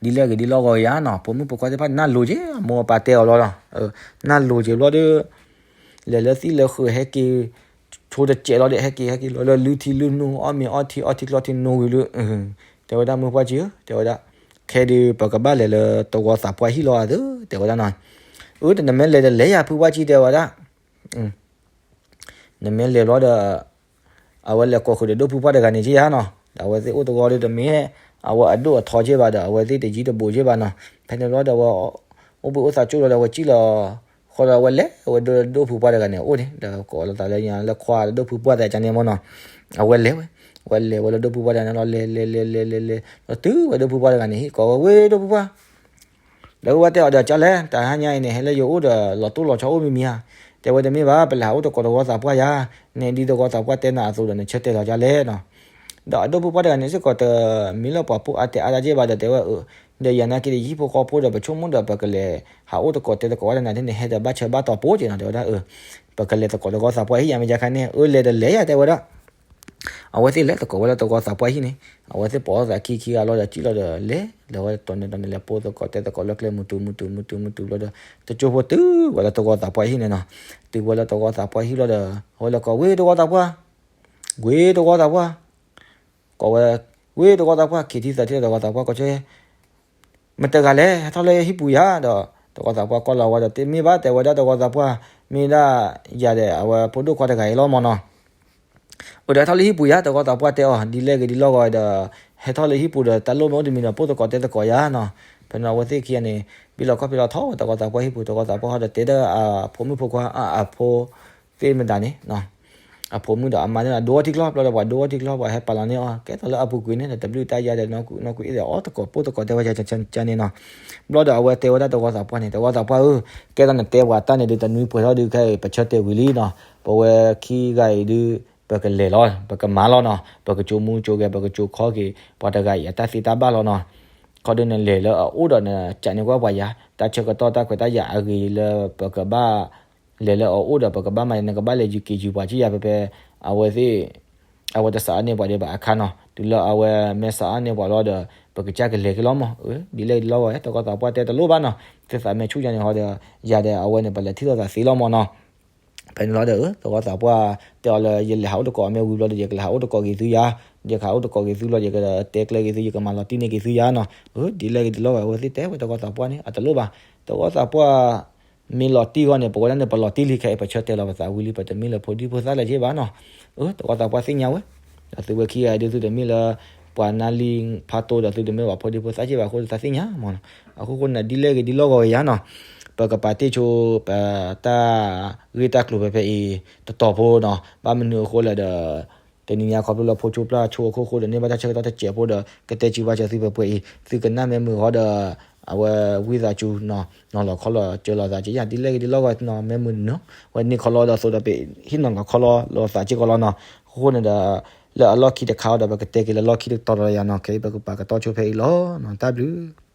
ဒ်လဲၣ်ဂ့ၤဒ်လီၢ်ဂီၤယၤနီၤ ဖိမုၣ်ဖိခွါသ့ၣ်တဖၣ်န့ၣ် နၢ်လိၤက့ၤ အမိၢ်အပၢ်တဲအီၤလီၤနီၤ. နၢ်လိၤက့ၤဘျီဒီး လဲၤလၢသံၣ်လၢဃုာ် ဟဲက့ၤဆိတစဲးလီၤဒီး ဟဲက့ၤဟဲက့ၤလီၤလၢလုၢ်ထံလုၢ်နိ အီၣ်မ့ၤအီထံအီထံချီထံနိဝံၤလၢ တဲဝဲဒၣ်မုၢ်ပှၢ်ကံဧၢ တဲဝဲဒၣ် ခဲဒုးပကဘၣ်လဲၤလၢသဝီသးပှၢ်ဟံၣ်လီၤဧါသၢ တဲဝဲဒၣ်နီၤ. အၢ တနမ့ၢ်လဲၤတလဲၤယၤဖုပှၢ်ကံ တဲဝဲဒၣ် နမ့ၢ်လဲၤဘျီဒီး အဝဲလဲၤကိးဃုာ်ဒီးဒိၣ်ဖုပှၢ်တဂၤန့ၣ်က့ယၤနီၤ. ဒီးအဝဲသ့ၣ်အိၣ်သဝီဒီးတမ့ၢ် အဝဲအဒိၣ်အထီက့ဘၣ်ဒီး အဝဲသ့ၣ်တယံၤတဘူးက့ဘၣ်နီၤ. ဖဲန့ၣ်ဘျီဒီးအဝဲ အိၣ်ဘှံးအိၣ်သါကၠိလီၤဒီး အဝဲကံၣ်လီၤ ဃီဒီးအဝဲလဲၤဝဲဒိၣ်ဒိၣ်ဖုပှၢ်တဂၤန့ၣ်အိၣ်န့ၣ် ဒီးကိးလီၤသးလၢညါလၢခွါဒီးဒိၣ်ဖုပှၢ်သဲးကန့ၣ်မ့ၢ်နီၤ. အဝဲလဲၤဝဲ အဝဲလဲၤဝဲလၢဒိၣ်ဖုပှၢ်တဂၤန့ၣ်လီၤ လဲၤလဲၤလဲၤလဲၤလဲၤလဲၤ ဒီးတုၤဝဲဒိၣ်ဖုပှၢ်တဂၤန့ၣ် ဟ့ၣ်ကိးဝဲ ဝ့ၢ်ဒိၣ်ဖုပှၢ် ဒီးဝဲတဲအီၤဒီး ကၢ်လဲၣ် တဟါညါအံၤန့ၣ် ဟဲလၢယအိၣ်ဒီး လီၤတိၢ်လီၤဆီအိၣ်မံၤမံၤဧါ. တဲဝဲတမ့ၢ်ဘၣ် ပလဲၤဟးအိၣ်သကိးသဝီသးပှၢ်ယၤ, နဒ်သဝီသးပှၢ်တဲနၤအသိးဒီး နဆၢတဲာ်လီၤကၢ်လဲၣ်နီၤ. ဒီးအဒိၣ်ဖုပှၢ်တဂၤန့ၣ်စ့ၢ်ကီး တမ့ၢ်လၢပှၤပိာ်အါတဲအါဒၣ်က့ဘၣ်ဒီး တဲဝဲအၢ, ဒီးယၤနာ်က့ဒီး ယဟံၣ်ဖိဃီဖိဒီး ပဆိကမိၣ်ဒီး ပကလဲၤဟးအိၣ်သကိးတဲသကိးဝဲဒၣ်နၤန့ၣ် ဟဲဒီးဘၣ်ဆၢဘၣ်တီၤပိက့နီၤ တဲဝဲဒၣ်အၢ, ပကလဲၤသကိးသဝီသးပှၢ်ဟံၣ်ယၤ မ့ၢ်ယါခါန့ၣ် အၢ လဲၤတလဲၤယၤ တဲဝဲဒၣ် အဝဲသ့ၣ်လဲၤသကိးဝဲလၢသဝီသးပှၢ်ဟံၣ်န့ၣ်, အဝဲသ့ၣ်ပိာ်အသးခံခံဂၤလီၤဒီး ကံၣ်လီၤဒီးလဲၤ, လဲၤဝဲတီၤန့ၣ်တီၤန့ၣ် လဲၤပိာ်သကိးတဲသကိးလၢကျဲမုၢ်တုၤမုၢ်တုၤမုၢ်တုၤမုၢ်တုၤလီၤဒီး တကၠိဖိတုၤဝဲလၢသဝီသးပှၢ်ဟံၣ်န့ၣ်နီၤ, တုၤဝဲလၢသဝီသးပှၢ်ဟံၣ်လီၤဒီး အဝဲလဲၤကိး ဝ့ၢ်သဝီသးပှၢ်, ဝ့ၢ်သဝီသးပှၢ်, ကိးဝဲ, ဝ့ၢ်သဝီသးပှၢ်, ခံထံၣ်သၢထံၣ်ဒီးသဝီသးပှၢ်ကိးဆၢ မတၤတဂၤလဲၣ် ဟဲထီၣ်လၢဟံၣ်ပူၤယၤဒီး သဝီသးပှၢ်ကွၢ်လီၤဝဲဒီး တမ့ၢ်ဘၣ်တဲဝဲဒၣ်သဝီသးပှၢ်, မ့ၢ်ဒၣ်ယၤဒီး အဝဲဖိဒိၣ်ခွါတဂၤအံၤလီၤမ့ၢ်နီၤ. အိၣ်ဒီးဟဲထီၣ်လၢဟံၣ်ပူၤယၤ သဝီသးပှၢ်တဲအီၤ ဒ်လဲၣ်ဂ့ၤဒ်လီၢ်ဂီၤဒီး ဟဲထီၣ်လၢဟံၣ်ပူၤဒီး တၢ်လိၣ်မ့ၢ်အိၣ်တမံၤဒီး ပိာ်သကိးတဲသကိးယၤနီၤ. ဖဲန့ၣ်အဝဲသ့ၣ်ခံဂၤန့ၣ် ဘံၣ်လီၤခီၣ်ဖံးလီၤထီၣ်ဝဲတၢ်ဂီၤသးပှၢ်ဟံၣ်ပူၤ, တၢ်ဂီၤသးပှၢ်ဟီဒီးတဲဒီးအဖိမုၣ်ဖိခွါ အဖိသ့ၣ်မတၤန့ၣ် အဖိမုၣ်ဒီးအမါန့ၣ် ဒိအီထံကျီ ဘျီဒီးပှၤဒိအီထံကျီ ပှၤဟဲပာ်လီၤန့ၢ်အီၤ ကဲသိးလၢအပူၤကွံာ်န့ၣ်ဒီး တဘျုးတၢ်ယါဒီး နီၢ်ကူအ့ၣ်ဒီးအီၣ်တကိးပိၢ်တကိးတဲဝဲန့ၣ်နီၤ. ဘျီဒီးအဝဲတဲဝဲဒၣ်တၢ်ဂီၤသးပှၢ်န့ၣ် တၢ်ဂီၤသးပှၢ်ဧၢ, ကဲသိးနတဲပှၤတၢ်န့ၣ်ဒီး တနွံပှဲၤထီၣ်ဒုးခဲအံၤ ပဆၢတဲာ်ဝံၤလံနီၤ. ပဝဲခံဂၤအံၤဒုး ပကလဲၤလီၤ ပကမၤလီၤနီၤ, ပကကၠိမူကၠိဂဲၤ ပကကၠိခီက့ၤ ပှၤတဂၤအံၤအတၢ်သ့တၢ်ဘၣ်လီၤနီၤ. ခီဒုးနလဲၤလၢအအိၣ်ဒီးနကးန့ၢ်ကွၢ်ပှၤယၤ တၢ်ဆၢကတီၢ်တၢ်ခွဲးတၢ်ယာ်အဂ့ၤလၢပကဘၣ် လဲၤလၢအအိၣ်ဒီးပကဘၣ်မၤန့ၣ် နကဘၣ်လဲၤယုၢ်က့ၤယုၢ်ပှၤကယၤဖဲဖဲ အဝဲသ့ၣ် အဝဲတစးအါန့ၢ်ပှၤဒံးဘၣ်အခါနီၤ. တုၤလၢအဝဲမ့ၢ်စးအါန့ၢ်ပှၤလီၤဒီး ပကစၢ်ကလဲၤက့ၤလီၤမး. ဒ်လဲၣ်ဒ်လဲၣ်ဂ့ၤ တၢ်ဂီၤသးပှၢ်တဲတလိၣ်ဘၣ်နီၤ. သုသးမဲာ်ဆူၣ်ယါန့ၣ်ဟီဒီး ယၤဒီးအဝဲန့ၣ် ပလဲၤထံၣ်လိာ်သးသ့လီၤမးနီၤ. ဖဲန့ၣ်လီၤဒီး တၢ်ဂီၤသးပှၢ်တဲအီၤလၢ ယလဲၤဟးအိၣ်တကိးအမဲာ်ဝံၤဘျီဒီး ယကလဲၤဟးအိၣ်တကိးက့ၤသုယၤ, ယကဟးအိၣ်တကိးက့ၤသုလီၤ ယကတဲကျဲက့ၤသု ယကမၤလီၤတံၢ်န့ၢ်က့ၤသုယၤနီၤ. ဒ်လဲၣ်ဂ့ၤဒ်လဲၣ်ဂ့ၤ အဝဲသ့ၣ်တဲဝဲတၢ်ဂီၤသးပှၢ်န့ၣ် အတလိၣ်ဘၣ်. တၢ်ဂီၤသးပှၢ် မ့ၢ်လီၤတံၢ်ဂီၢ်န့ၣ် ပဝဲဒၣ်န့ၣ် ပလီၤတံၢ်လံခဲအံၤ ပဆၢတဲာ်လီၤပသးဝံၤလံ ပတမ့ၢ်လၢဖိဒံဖိသၣ်လၢၤက့ၤဘၣ်နီၤ. တၢ်ဂီၤသးပှၢ်သ့ၣ်ညါဝဲ ဒီးသုဝဲခံဂၤဒုး သုတမ့ၢ်လၢ ပှၤနါလံဖးတိဒီး သုတမ့ၢ်ပှၤဖိဒံဖိသၣ်က့ၤဘၣ်အဃိ သးသ့ၣ်ညါမးနီၤ. အဃိဃိန့ၣ် ဒ်လဲၣ်ဂ့ၤဒ်လဲၣ်ဂ့ၤယါနီၤ. ပကပာ်တ့ၢ်ဆိ ပတၢ်ဂ့ၢ်တၢ်ကျိၤဖဲဖဲအံၤ တတီၤဖိနီၤ. ဘၣ်မနုၤအဃိလဲၣ်ဒီး တနံၤညါခီဖျိလၢဖိဆိပျၢ်ဆိအခိၣ်ဃိဒီး န့ၢ်ဘၣ်တၢ်ဆၢကတီၢ်တစဲးဖိဒီး ကတဲစံးဘၣ်စၢၤသုပှဲၤပှဲၤအံၤ သုကနၣ်မ့ၢ်မုာ်ဃီဒီး အဝဲဝံသးစူၤနီၤ နီၤလီၤခီလီၤစၢၤလီၤသးက့ယါ ဒ်လဲၣ်ဂ့ၤဒ်လဲၣ်ဂ့ၤနီၤ. မ့ၢ်မုာ်နီၤ ဝဲန့ၢ်ခီလီၤဒီးသိးဒီး ပဟ့ၣ်နီၤလီၤခီလီၤလိာ်သးစ့ၢ်ကီးလီၤနီၤ. အဃိန့ၣ်ဒီး လၢအလီၢ်ခံတခါအံၤဒီး ပကတဲက့ၤလၢလီၢ်ခံတတီၤလီၤယါနီၤ. ခဲအံၤပကပာ်ကတီၢ်ဆိဖဲအံၤလီၤနီၤ. တၢ်ဘျုး